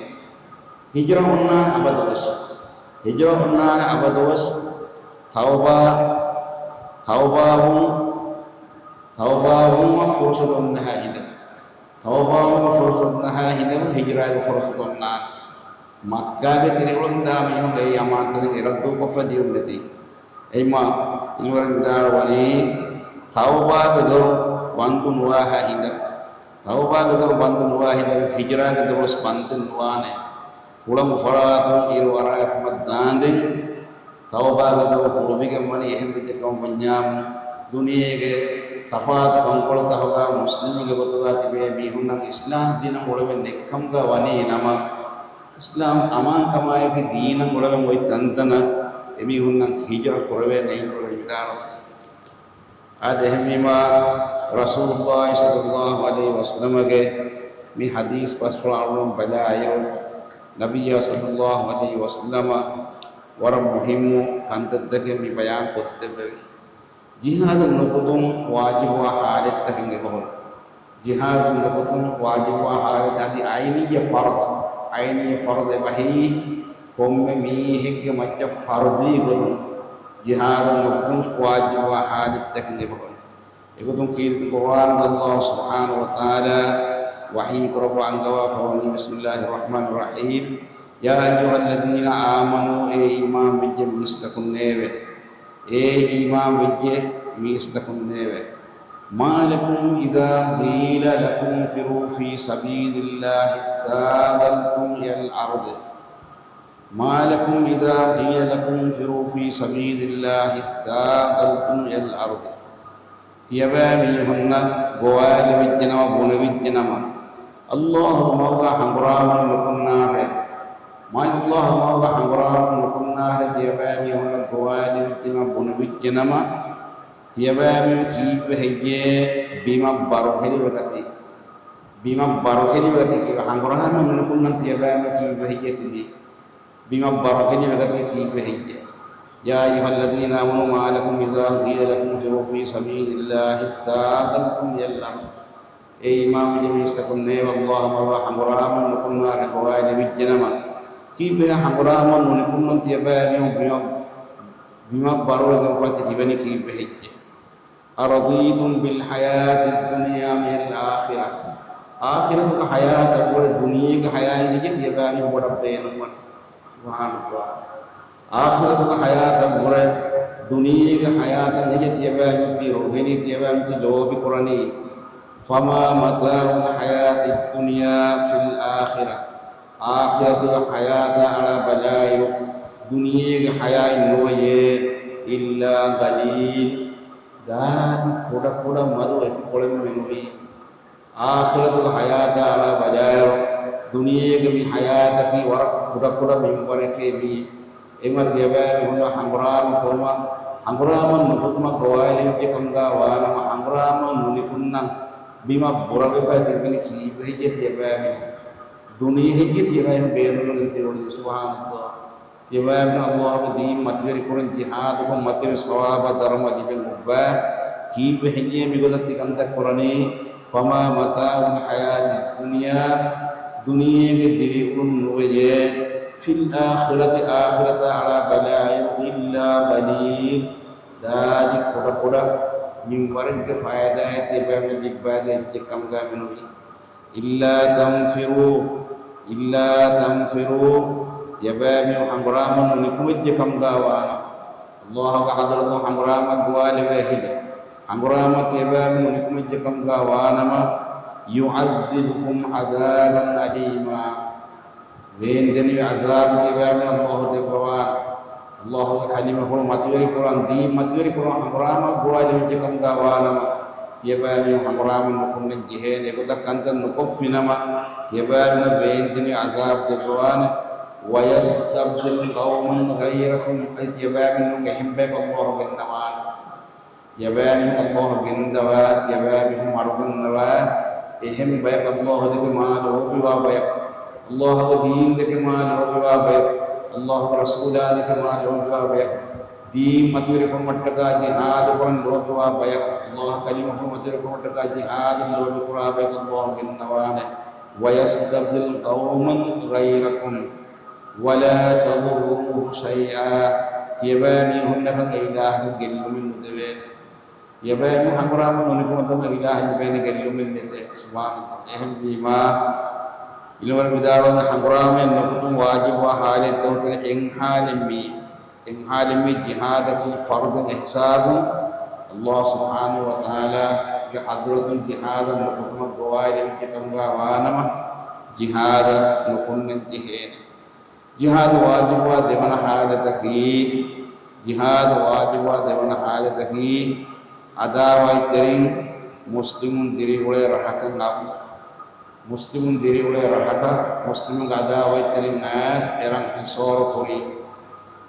ހިޖުރަ އޮންނާނެ އަބަދުވެސް. ހިޖުރަ އޮންނާނެ އަބަދުވެސް. ތައުބާ، ތައުބާވުން، ތައުބާވުމަށް ފުރުޞަތު އޮންނަހާ ހިނދު. ތައުބާވުމަށް ފުރުޞަތު އޮންނަހާ ހިނދު ހިޖުރައިގެ ފުރުޞަތު އޮންނާނެ. މައްކާގެ ދިރިއުޅުން ދާ މީހުން އެއީ އަމާންތަނެއް އެ ރައްދުކޮށްފަ ދިޔުން ނެތި. އެއީމާ އިލްމުވެރިން ވިދާޅުވަނީ، ތައުބާގެ ދޮރު ބަންދު ނުވާހާ ހިނދަކު، ތައުބާގެ ދޮރު ބަންދު ނުވާ ހިނދަކު ހިޖުރާގެ ދޮރުވެސް ބަންދެއް ނުވާނެ. ހުޅަނގު ފަޅާތުން އިރު އަރާފުމަށް ދާންދެން ތައުބާގެ ދޮރު ހުޅުވިގެން ވަނީ. އެހެން ވެއްޖެ ކަމަށް ވަންޏާ، ދުނިޔޭގެ ތަފާތު ކަންކޮޅުތަކުގަ މުސްލިމުންގެ ގޮތުގަ ތިބޭ މީހުންނަށް އިސްލާމް ދީނަށް އުޅެވެން ނެތްކަމުގަ ވަނީ ނަމަ، އިސްލާމް އަމާންކަމާއެކީ ދީނަށް އުޅެވެން އޮތް ތަންތަނަށް އެމީހުންނަށް ހިޖުރަ ކުރެވޭނެ އިން ކުރެވިދާޅުވަނީ. އާދެ، އެހެންވީމާ، ރަސޫލުﷲ ޞައްލަﷲ ޢަލައިހި ވަސައްލަމަގެ މި ޙަދީޘް ބަސްފުޅަށް އަޅުގަނޑު ބަލާއިރު، ނަބިއްޔާ ޞައްލަﷲ ޢަލައިހި ވަސައްލަމަ ވަރަށް މުހިއްމު ކަންތައްތަކެއް މި ބަޔާން ކޮށްދެއްވެވި. ޖިހާދަށް ނުކުތުން ވާޖިބުވާ ޙާލަތްތަކެއް އެބަހުރި. ޖިހާދަށް ނުކުތުން ވާޖިބުވާ ޙާލަތް އަދި ޢައިނިއްޔަ ފަރުޟު. ޢައިނިއްޔަ ފަރުޟު އެބަހީ ކޮންމެ މީހެއްގެ މައްޗަށް ފަރުޟީ ގޮތުން ޖިހާދަށް ނުކުތުން ވާޖިބުވާ ޙާލަތްތަކެއް އެބަހުރި. އެގޮތުން ކީރިތި ޤުރުއާނުގަ ﷲ ސުބްޙާނަހޫ ވަތަޢާލާ ވަޙީ ކުރައްވާ އަންގަވާފަ ވަނީ، بسم الله الرحمن الرحيم، يا أيها الذين آمنوا، އޭ އީމާން ވެއްޖެ މީސްތަކުންނޭވެ! އޭ އީމާން ވެއްޖެ މީސްތަކުންނޭވެ! ما لكم إذا قيل لكم انفروا في سبيل الله اثاقلتم إلى الأرض. ما لكم إذا قيل لكم انفروا في سبيل الله اثاقلتم إلى الأرض. ތިޔަބައި މީހުންނަށް ގޮވާލެވިއްޖެނަމަ، ބުނެވިއްޖެނަމަ، ﷲގެ މަގުގަ ހަނގުރާމަ ނުކުންނާށޭ. މާތް ﷲގެ މަގުގަ ހަނގުރާމަ ނުކުންނާށޭ، ތިޔަބައި މީހުންނަށް ގޮވާލެވިއްޖެނަމަ، ބުނެވިއްޖެނަމަ، ތިޔަބައިމީހުން ކީއްވެ ހެއްޔޭ ބިމަށް ބަރުހެލިވެގަތީ؟ ބިމަށް ބަރުހެލިވެގަތީ ކީއްވެ؟ ހަނގުރާމަ ނުކުންނަން ތިޔަބައިމީހުން ކީއްވެ ހެއްޔޭ ތިބީ؟ ބިމަށް ބަރުހެލިވެގަތީ ކީއްވެ ހެއްޔޭ؟ يا أيها الذين آمنوا ما لكم إذا قيل لكم انفروا في سبيل الله اثاقلتم إلى الأرض. އޭ އީމާންވެއްޖެ މީސްތަކުން، ނޭވަ ﷲ މަރުވާ ހަނގުރާމަ ނުކުންނާނެ ގޮވާލެވިއްޖެނަމަ، ކީއްވެހޭ ހަނގުރާމަ ނުނިކުންނަން ތިޔަބައިމީހުން ބިމަށް، ބިމަށް ބަރުވެގެންފަ ތި ތިބެނީ ކީއްވެ ހެއްޔޭ؟ أرضيتم بالحياة الدنيا من الآخرة. އާޚިރަތުގެ ޙަޔާތަށްވުރެ ދުނިޔޭގެ ޙަޔާތް ހެއްޔޭ ތިޔަބައިމީހުން ބޮޑަށް ބޭނުންވަނީ؟ ސުބްޙާނަﷲ. އާޚިރަތުގެ ޙަޔާތަށްވުރެ ދުނިޔޭގެ ޙަޔާތަށް ހެއްޔޭ ތިޔަބައިމީހުން ތި ރުހިނީ، ތިޔަބައިމީހުން ތި ލޯބިކުރަނީ؟ فما متاع الحياة الدنيا في الآخرة. އާޚިރަތުގެ ޙަޔާތާ އަޅާ ބަލާއިރު، ދުނިޔޭގެ ޙަޔާތް ނުވެޔޭ، إلا قليل. ދާދި ކުޑަކުޑަ މަދު އެތިކޮޅެއްމެ ނުވޭ. އާޚިރަތުގެ ޙަޔާތާ އަޅާ ބަލާއިރު، ދުނިޔޭގެ މި ޙަޔާތަކީ ވަރަށް ކުޑަކުޑަ މިންވަރެކޭ މީ. އެމަ ތިޔަބައިމީހުންނަށް ހަނގުރާމަ ކުރުމަށް، ހަނގުރާމަ ނުކުތުމަށް ގޮވާލެވިއްޖެ ކަމުގާ ވާނަމަ، ހަނގުރާމަ ނުނިކުންނަން ބިމަށް ބުރަވެފައި ތިބެނީ ކީއްވެ ހެއްޔޭ ތިޔަބައިމީހުން؟ ދުނިޔެ ހެއްޔޭ ތިޔަބައިމީހުން ބޭނުންވެގެން ތި އުޅެނީ؟ ސުބްޙާނަﷲ. ތިޔަބައިމީހުން ﷲ ގެ ދީން މަތިވެރިކުރަން ޖިހާދުކޮށް މަތިވެރި ސަވާބާ ދަރުމަ ލިބެން އުއްބާ، ކީއްވެ ހެއްޔޭ މިގޮތަށް ތި ކަންތައް ކުރަނީ؟ فما متاع الحياة الدنيا، ދުނިޔޭގެ ދިރިއުޅުން ނުވެޔޭ، في الآخرة، އާޚިރަތާ އަޅާ ބަލާއިރު، إلا قليل، ދާދި ކުޑަކުޑަ މިންވަރެއްގެ ފައިދާއެއް ތިޔަބައިމީހުން ލިއްބާދޭ އެއްޗެއް ކަމުގާ މިނުވީ. إلا تنفروا، إلا تنفروا، ތިޔަބައިމީހުން ހަނގުރާމަ ނުނިކުމެއްޖެ ކަމުގާ ވާނަމަ، ﷲ ގެ ޙަޟްރަތުން ހަނގުރާމަ ގޮވާލެވޭ ހިނދު، ހަނގުރާމަ ތިޔަބައިމީހުން ނުނިކުމެއްޖެ ކަމުގާ ވާނަމަ، يعذبكم عذابا أليما، ވޭންދެނިވި ޢަޒާބު ތިޔަބައިމީހުން ﷲ ދެއްވަވާނެ. ﷲ ގެ ކަލިމަ ހުޅު މަތިވެރިކުރަން، ދީން މަތިވެރިކުރަން ހަނގުރާމަ ގޮވާލެވިއްޖެ ކަމުގާ ވާނަމަ، ތިޔަބައިމީހުން ހަނގުރާމަ ނުކުންނަން ޖެހޭނެ. އެގޮތަށް ކަންތައް ނުކޮށްފިނަމަ، ތިޔަބައިމީހުން ވޭންދެނިވި ޢަޒާބު ދެއްވަވާނެ. ويستبدل قوما غيركم، އަދި ތިޔަބައިމީހުން އެހެން ބަޔަކު ﷲ ގެންނަވާނެ. ތިޔަބައިމީހުން ﷲ ގެންދަވާ، ތިޔަބައިމީހުން މަރުގަންނަވާ، އެހެން ބަޔަކު ﷲ ދެކެ މާ ލޯބިވާ ބަޔަކު، ﷲ ގެ ދީން ދެކެ މާ ލޯބިވާ ބަޔަކު، ﷲ ގެ ރަސޫލާ ދެކެ މާ ލޯބިވާ ބަޔަކު، ދީން މަތިވެރިކުރުމަށްޓަކާ ޖިހާދު ކުރަން ލޯބިވާ ބަޔަކު، ﷲ ކަލިމަ ހުޅު މަތިވެރިކުރުމަށްޓަކާ ޖިހާދު ލޯބިކުރާ ބަޔަކު ﷲ ގެންނަވާނެ. ويستبدل قوما غيركم ولا تضروه شيئا، ތިޔަބައިމީހުންނަކަށް އެ އިލާހަކަށް ގެއްލުމެއް ނުދެވޭނެ. ތިޔަބައިމީހުން ހަނގުރާމަ ނުނިކުމަތުން އެ އިލާހަށް ލިބޭނެ ގެއްލުމެއް ނެތޭ. ސުބްޙާނަﷲ. އެހެންވީމާ، އިލްމުވެރިން ވިދާޅުވަނީ ހަނގުރާމައެއް ނުކުތުން ވާޖިބުވާ ޙާލަތް ދޮގުތަނެއް އެއް ޙާލެއް މީ. އެއް ޙާލެއް މީ ޖިހާދަކީ ފަރުޟެއް ހިސާބުން، ﷲ ސުބްޙާނަހޫ ވަތަޢާލާގެ ޙަޟްރަތުން ޖިހާދަށް ނުކުތުމަށް ގޮވާލެވިއްޖެ ކަމުގާ ވާނަމަ، ޖިހާދަށް ނުކުންނަން ޖެހޭނެ. ޖިހާދު ވާޖިބުވާ ދެވަނަ ޙާލަތަކީ، ޖިހާދު ވާޖިބުވާ ދެވަނަ ޙާލަތަކީ، ޢަދާވާތްތެރިން މުސްލިމުން ދިރިއުޅޭ ރަށަކަށް އައުން. މުސްލިމުން ދިރިއުޅޭ ރަށަކަށް މުސްލިމުންގެ ޢަދާވާތްތެރިން އައިސް އެރަށް ހިސޯރު ކުރީ.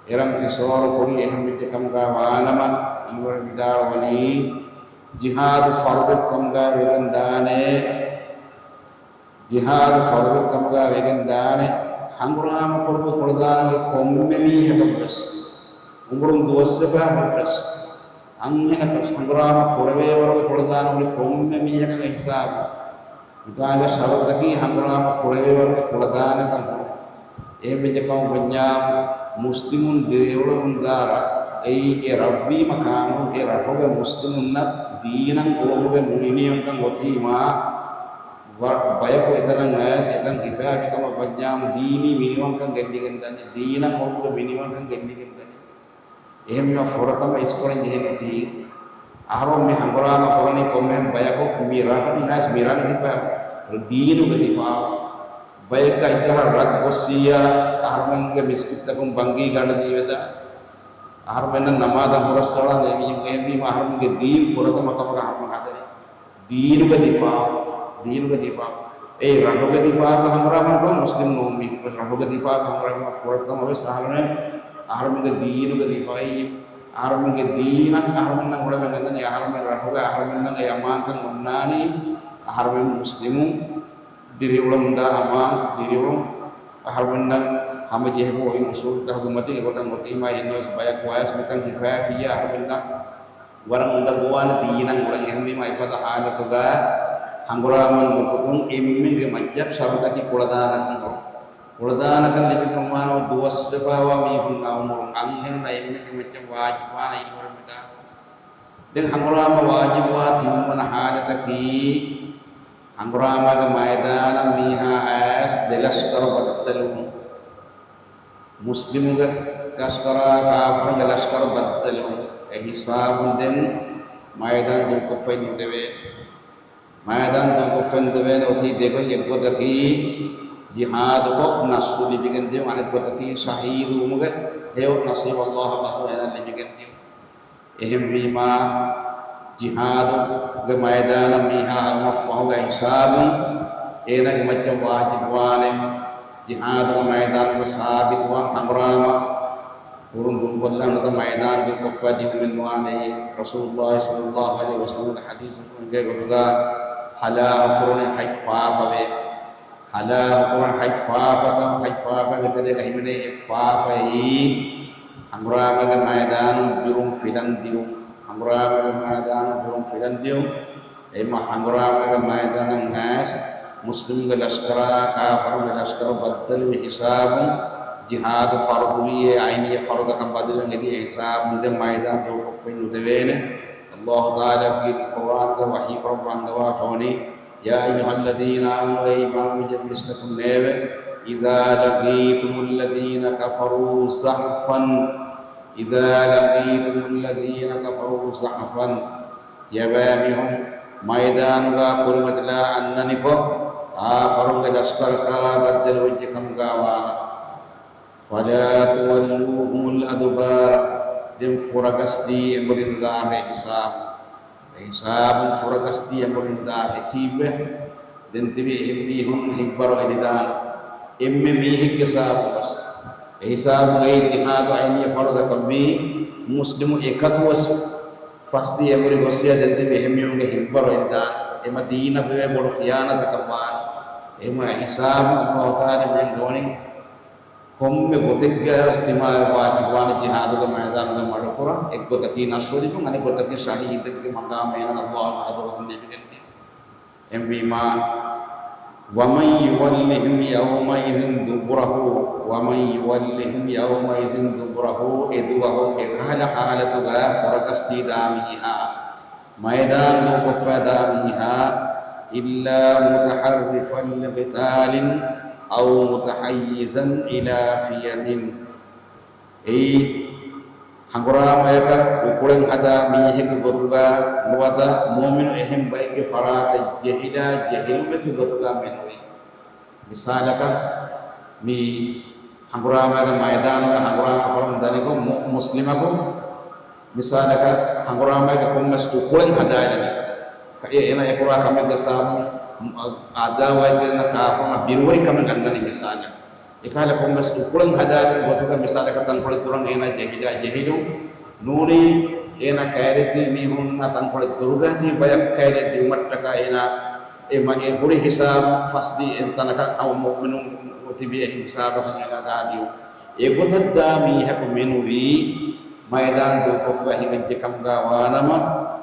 އެރަށް ހިސޯރު ކުރީ. އެހެން ވެއްޖެ ކަމުގާ ވާނަމަ، އިލްމުވެރިން ވިދާޅުވަނީ، ޖިހާދު ފަރުޟެއް ކަމުގާ ވެގެން ދާނެ. ޖިހާދު ފަރުޟެއް ކަމުގާ ވެގެން ދާނެ، ހަނގުރާމަ ކުރުމުގެ ކުޅަދާނަ ހުރި ކޮންމެ މީހަކަށް ވެސް، އުމުރުން ދުވަސްވެފަ ހުރި ވެސް، އަންހެނަކަސް ހަނގުރާމަ ކުރެވޭ ވަރުގެ ކުޅަދާނަ ހުރި ކޮންމެ މީހަކަށް ހިސާބު. މިކާގެ ޝަރުޠަކީ ހަނގުރާމަ ކުރެވޭ ވަރުގެ ކުޅަދާނަކަން ހުރުން. އެހެން ވެއްޖެ ކަމަށް ވަންޏާ، މުސްލިމުން ދިރިއުޅެމުން ދާ ރަށް، އެއީ އެ ރަށްވީމަ ކާނޫނު، އެ ރަށުގެ މުސްލިމުންނަށް ދީނަށް އުޅުމުގެ މިނިވަންކަން އޮތީމާ، ވަ-، ބަޔަކު އެތަނަށް އައިސް އެތަން ހިފާފި ކަމަށް ވަންޏާމު ދީނީ މިނިވަންކަން ގެއްލިގެން ދަނީ، ދީނަށް އުޅުމުގެ މިނިވަންކަން ގެއްލިގެން ދަނީ. އެހެންވީމަ ފުރަތަމަ އިސްކުރަން ޖެހެނީ ދީން. އަހަރުން މި ހަނގުރާމަ ކުރަނީ ކޮންމެހެން ބަޔަކު މި ރަށަށް އައިސް މި ރަށް ހިފާ ދީނުގެ ދިފާޢު. ބައެއްގަ އިއްދަހަށް ރަށް ގޮއްސިއްޔާ، އަހަރުމެންގެ މިސްކިތްތަކުން ބަންގީ ގަނޑަށް ދީވެދާނެ. އަހަރުމެންނަށް ނަމާދަށް ހުރަސްއަޅާނެ މީހުން. އެހެންވީމަ އަހަރުމެންގެ ދީން ފުރަތަމަ ކަމަކަށް އަހަރުމެން ހަދަނީ. ދީނުގެ ދިފާޢު، ދީނުގެ ދިފާޢު. އެއީ ރަށުގެ ދިފާޢުގަ ހަނގުރާމަ ނުކުރާ މުސްލިމް ނޫން މީހުން ވެސް ރަށުގެ ދިފާޢުގަ ހަނގުރާމަ ފުރަތަމަ ވެސް އަހަރުމެން، އަހަރުމެންގެ ދީނުގެ ދިފާޢީ، އަހަރުމެންގެ ދީނަށް އަހަރުމެންނަށް އުޅެމެން ހަދަނީ އަހަރުމެން ރަށުގަ އަހަރުމެންނަށް އެ އަމާންކަން އޮންނާނީ އަހަރުމެން މުސްލިމުން ދިރިއުޅެމުންދާ އަމާން ދިރިއުޅުން އަހަރުމެންނަށް ހަމަޖެހިފަ އޮތް އުސޫލުތަކުގެ މަތިން އެގޮތަށް އޮތީމާ އެއްނަވަސް ބަޔަކު ވާސް މިކަން ހިފައިފިއްޔާ އަހަރުމެންނަށް ވަރަށް އުނދަގޫވާނެ ދީނަށް އުޅެން. އެހެންވީމާ އެފަދަ ހާލަތުގަ ހަނގުރާމަ ނުކުތުން އެންމެންގެ މައްޗަށް ޝަރުތަކީ ކުޅަދާނަކަން ހުރުން. ކުޅަދާނަކަން ލިބިގެންވާނަމަ ދުވަސްވެފައިވާ މީހުންނާ އުމުރުން އަންހެނުންނަށް އެންމެންގެ މައްޗަށް ވާޖިބުވާނެ އިންވަރު މިދާ. ދެން ހަނގުރާމަ ވާޖިބުވާ ތިންވަނަ ހާލަތަކީ، ހަނގުރާމަގެ މައިދާނަށް މީހާ އައިސް ދެ ލަޝްކަރު ބައްދަލުވުން. މުސްލިމުގެ ލަޝްކަރާ ކާފަރުގެ ލަޝްކަރު ބައްދަލުވުން. އެ ހިސާބުން ދެން މައިދާން ދޫކޮށްފައި ނުދެވޭނެ. މައިދާން ދޫކޮށްފައި ނުދެވޭނެ. އޮތީ ދެގޮތް، އެއްގޮތަކީ ޖިހާދުކޮށް ނަޞްރު ލިބިގެން ދިޔުން، އަނެއްގޮތަކީ ޝަހީދުވުމުގެ ހެޔޮ ނަސީބު ﷲ އަށް އެނަށް ލިބިގެން ދިޔުން. އެހެންވީމާ، ޖިހާދުގެ މައިދާނަށް މީހާ އައުމަށްފަހުގަ ހިސާބުން އޭނާގެ މައްޗަށް ވާޖިބުވާނެ، ޖިހާދުގެ މައިދާނުގަ ސާބިތުވާން ހަނގުރާމަ ކުރުން ދޫކޮށްލާ ނުވަތަ މައިދާން ދޫކޮށްފައި ދިޔުމެއް ނުވާނެ. ރަސޫލުﷲ ޞައްލަﷲ ޢަލައިހި ވަސައްލަމްގެ ޙަދީޘް އިނގޭ ގޮތުގަ، ހަލާކު ކުރުނީ ހަތް ފާފަވޭ. ހަލާކު ކުރަން ހަތް ފާފަތައް، ހަތް ފާފައިގެ ތެރޭގަ ހިމެނޭ އެއް ފާފައީ، ހަނގުރާމަގެ މައިދާނުން ބިރުން ފިލަން ދިޔުން. ހަނގުރާމަގެ މައިދާނުން ބިރުން ފިލަން ދިޔުން. އެހެންވީމަ ހަނގުރާމަގެ މައިދާނަށް އައިސް، މުސްލިމުންގެ ލަޝްކަރާ ކާފަރުންގެ ލަޝްކަރު ބައްދަލުވި ހިސާބުން، ޖިހާދު ފަރުޟުވީ އެ އައިނީ ފަރުޟަކަށް ބަދަލުވެގެން އެދިޔަ ހިސާބުން ދެން މައިދާން ދޫކޮށްފައި ނުދެވޭނެ. ﷲ ތަޢާލާ ކީރިތި ޤުރްއާނުގަ ވަޙީ ކުރައްވާ އަންގަވާފަވަނީ، يا أيها الذين آمنوا، އޭ އީމާންވެއްޖެ މީސްތަކުންނޭވެ، إذا لقيتم الذين كفروا زحفا، إذا لقيتم الذين كفروا زحفا، ތިޔަބައިމީހުން މައިދާނުގަ ކުރިމަތިލާ އަންނަނިކޮށް، ކާފަރުންގެ ލަޝްކަރަކާ ބައްދަލުވެއްޖެ ކަމުގަ ވާނަމަ، فلا تولوهم الأدبار، ދެން ފުރަގަސްދީ އެނބުރި ނުދާށޭ ހިސާބު. އެ ހިސާބުން ފުރަގަސްދީ އެނބުރި ނުދާށޭ. ކީއްވެ؟ ދެން ތިބި އެހެން މީހުން ހިތްވަރު އެޅިދާނެ. އެންމެ މީހެއްގެ ހިސާބުން ވެސް. އެ ހިސާބުގައި ޖިހާދު އައިނީ ފަރުޟަކަށްވީ، މުސްލިމު އެކަކު ވެސް ފަސްދީ އެނބުރި ގޮއްސިޔާ ދެން ތިބި އެހެން މީހުންގެ ހިތްވަރު އެޅިދާނެ. އެމަ ދީނަށް ވެވޭ ބޮޑު ޚިޔާނަތަކަށް ވާނެ. އެހެންވެ އެ ހިސާބުން ﷲ ތަޢާލާ މިހެން ގޮވަނީ، ކޮންމެ ގޮތެއްގައި ވެސް ތިމާއަށް ވާޖިބުވާނެ ޖިހާދުގެ މައިދާނުގަ މަޑުކުރަން. އެއްގޮތަކީ ނަޞްރު ލިބުން، އަނެއް ގޮތަކީ ޝަހީދެއްގެ މަޤާމެއް ﷲ އަށް ޙަޟްރަތުން ލިބިގެން ދިޔުން. އެހެންވީމާ، ومن يولهم يومئذ دبره، ومن يولهم يومئذ دبره، އެ ދުވަހު އެކަހަލަ ޙާލަތުގަ ފުރަގަސްދީ ދާ މީހާ، މައިދާން ދޫކޮށްފައި ދާ މީހާ، إلا متحرفا لقتال أو متحيزا إلى فئة. އެއީ، ހަނގުރާމަޔަކަށް އުކުޅެން ހަދާ މީހެއްގެ ގޮތުގަ ނުވަތަ މުއުމިނު އެހެން ބައެއްގެ ފަރާތަށް ޖެހިލާ ޖެހިލުމެއްގެ ގޮތުގަ މެނުވީ. މިސާލަކަށް، މި ހަނގުރާމައިގެ މައިދާނުގަ ހަނގުރާމަ ކުރަމުން ދަނިކޮށް، މު-، މުސްލިމަކު، މިސާލަކަށް، ހަނގުރާމައިގެ ކޮންމެސް އުކުޅެން ހަދާލަނީ، އޭ-، އޭނަ އެކުރާ ކަމެއްގެ ސަބަބުން އަދާވަތްގެ ކާފަރުންނަށް ބިރުވެރިކަމެއް ގަންނަނީ މިސާލަކަށް. އެކަހަލަ ކޮންމެސް އުކުޅެން ހަދާލުމުގެ ގޮތުގަ މިސާލަކަށް ތަންކޮޅެއް ދުރަށް އޭނާ ޖެހިލާ ޖެހިލުން ނޫނީ، އޭނާ ކައިރިތި މީހުންނާ ތަންކޮޅެއް ދުރުގަ ތިބި ބަޔަކު ކައިރިއަށް ދިއުމަށްޓަކާ އޭނާ އެ މަ-، އެ ހުރި ހިސާބު ފަސްދީ އެއް ތަނަކަށް ހަމަ މުއުމިނުން ތިބި އެހެން ހިސާބަކަށް އޭނާ ދާދިޔުން. އެގޮތަށް ދާ މީހަކު މެނުވީ މައިދާން ދޫކޮށްފަ ހިނގައްޖެ ކަމުގަ ވާނަމަ،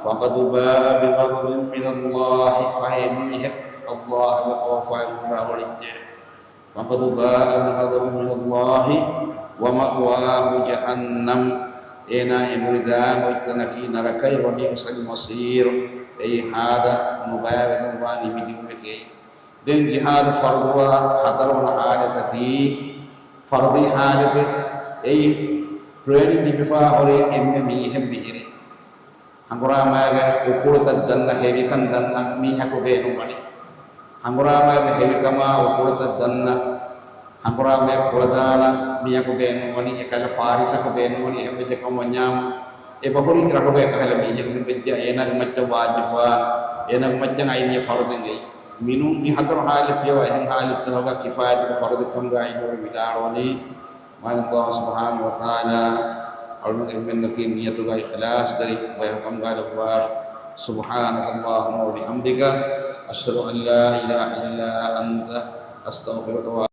فقد باء بغضب من الله، ފަހެ މީހެއް ﷲ ގެ ކޯފާއިން ރަނގަޅިއްޖެ. فقد باء بغضب من الله ومأواه جهنم، އޭނާ އެނބުރިދާން އޮތްތަނަކީ ނަރަކައެއް، وبئس المصير، އެއީ ހާދަ ނުބައިވެގެންވާ ނިމިދިއުމެކޭ. ދެން ޖިހާދު ފަރުޟުވާ ހަތަރުވަނަ ޙާލަތަކީ ފަރުޟީ ޙާލަތެއް. އެއީ ޓްރޭނިން ލިބިފާ ހުރި އެންމެ މީހެއް މިހިރީ. ހަނގުރާމައިގެ އުކުޅުތައް ދަންނަ، ހެވިކަން ދަންނަ މީހަކު ބޭނުންވަނީ. ހަނގުރާމައިގެ ހެވިކަމާ އުކުޅުތައް ދަންނަ، ހަނގުރާމައަށް ކުޅަދާނަ މީހަކު ބޭނުންވަނީ، އެކަހަލަ ފާރިސަކު ބޭނުންވަނީ. އެހެންވެއްޖެ ކަމަށް ވަންޏާ، އެބަހުރި ރަށުގަ އެކަހަލަ މީހެއް އެހެންވެއްޖެ، އޭނާގެ މައްޗަށް ވާޖިބުވާން، އޭނާގެ މައްޗަށް އައިނީ ފަރުޟެއް އެއީ. މިނޫން މި ހަތަރު ޙާލަތް ފިޔަވާ އެހެން ޙާލަތްތަކުގަ ކިފާޔަތުގެ ފަރުޟެއް ކަމުގަ އިންވަރު ވިދާޅުވަނީ. މާތް ﷲ ސުބްޙާނަހޫ ވަތަޢާލާ އަޅުގަނޑު އެންމެންނަކީ ނިޔަތުގައި އިޚްލާޞްތެރި ބަޔަކު ކަމުގައި ލައްވާށި. سبحانك اللهم وبحمدك، أشهد أن لا إله إلا أنت، أستغفرك.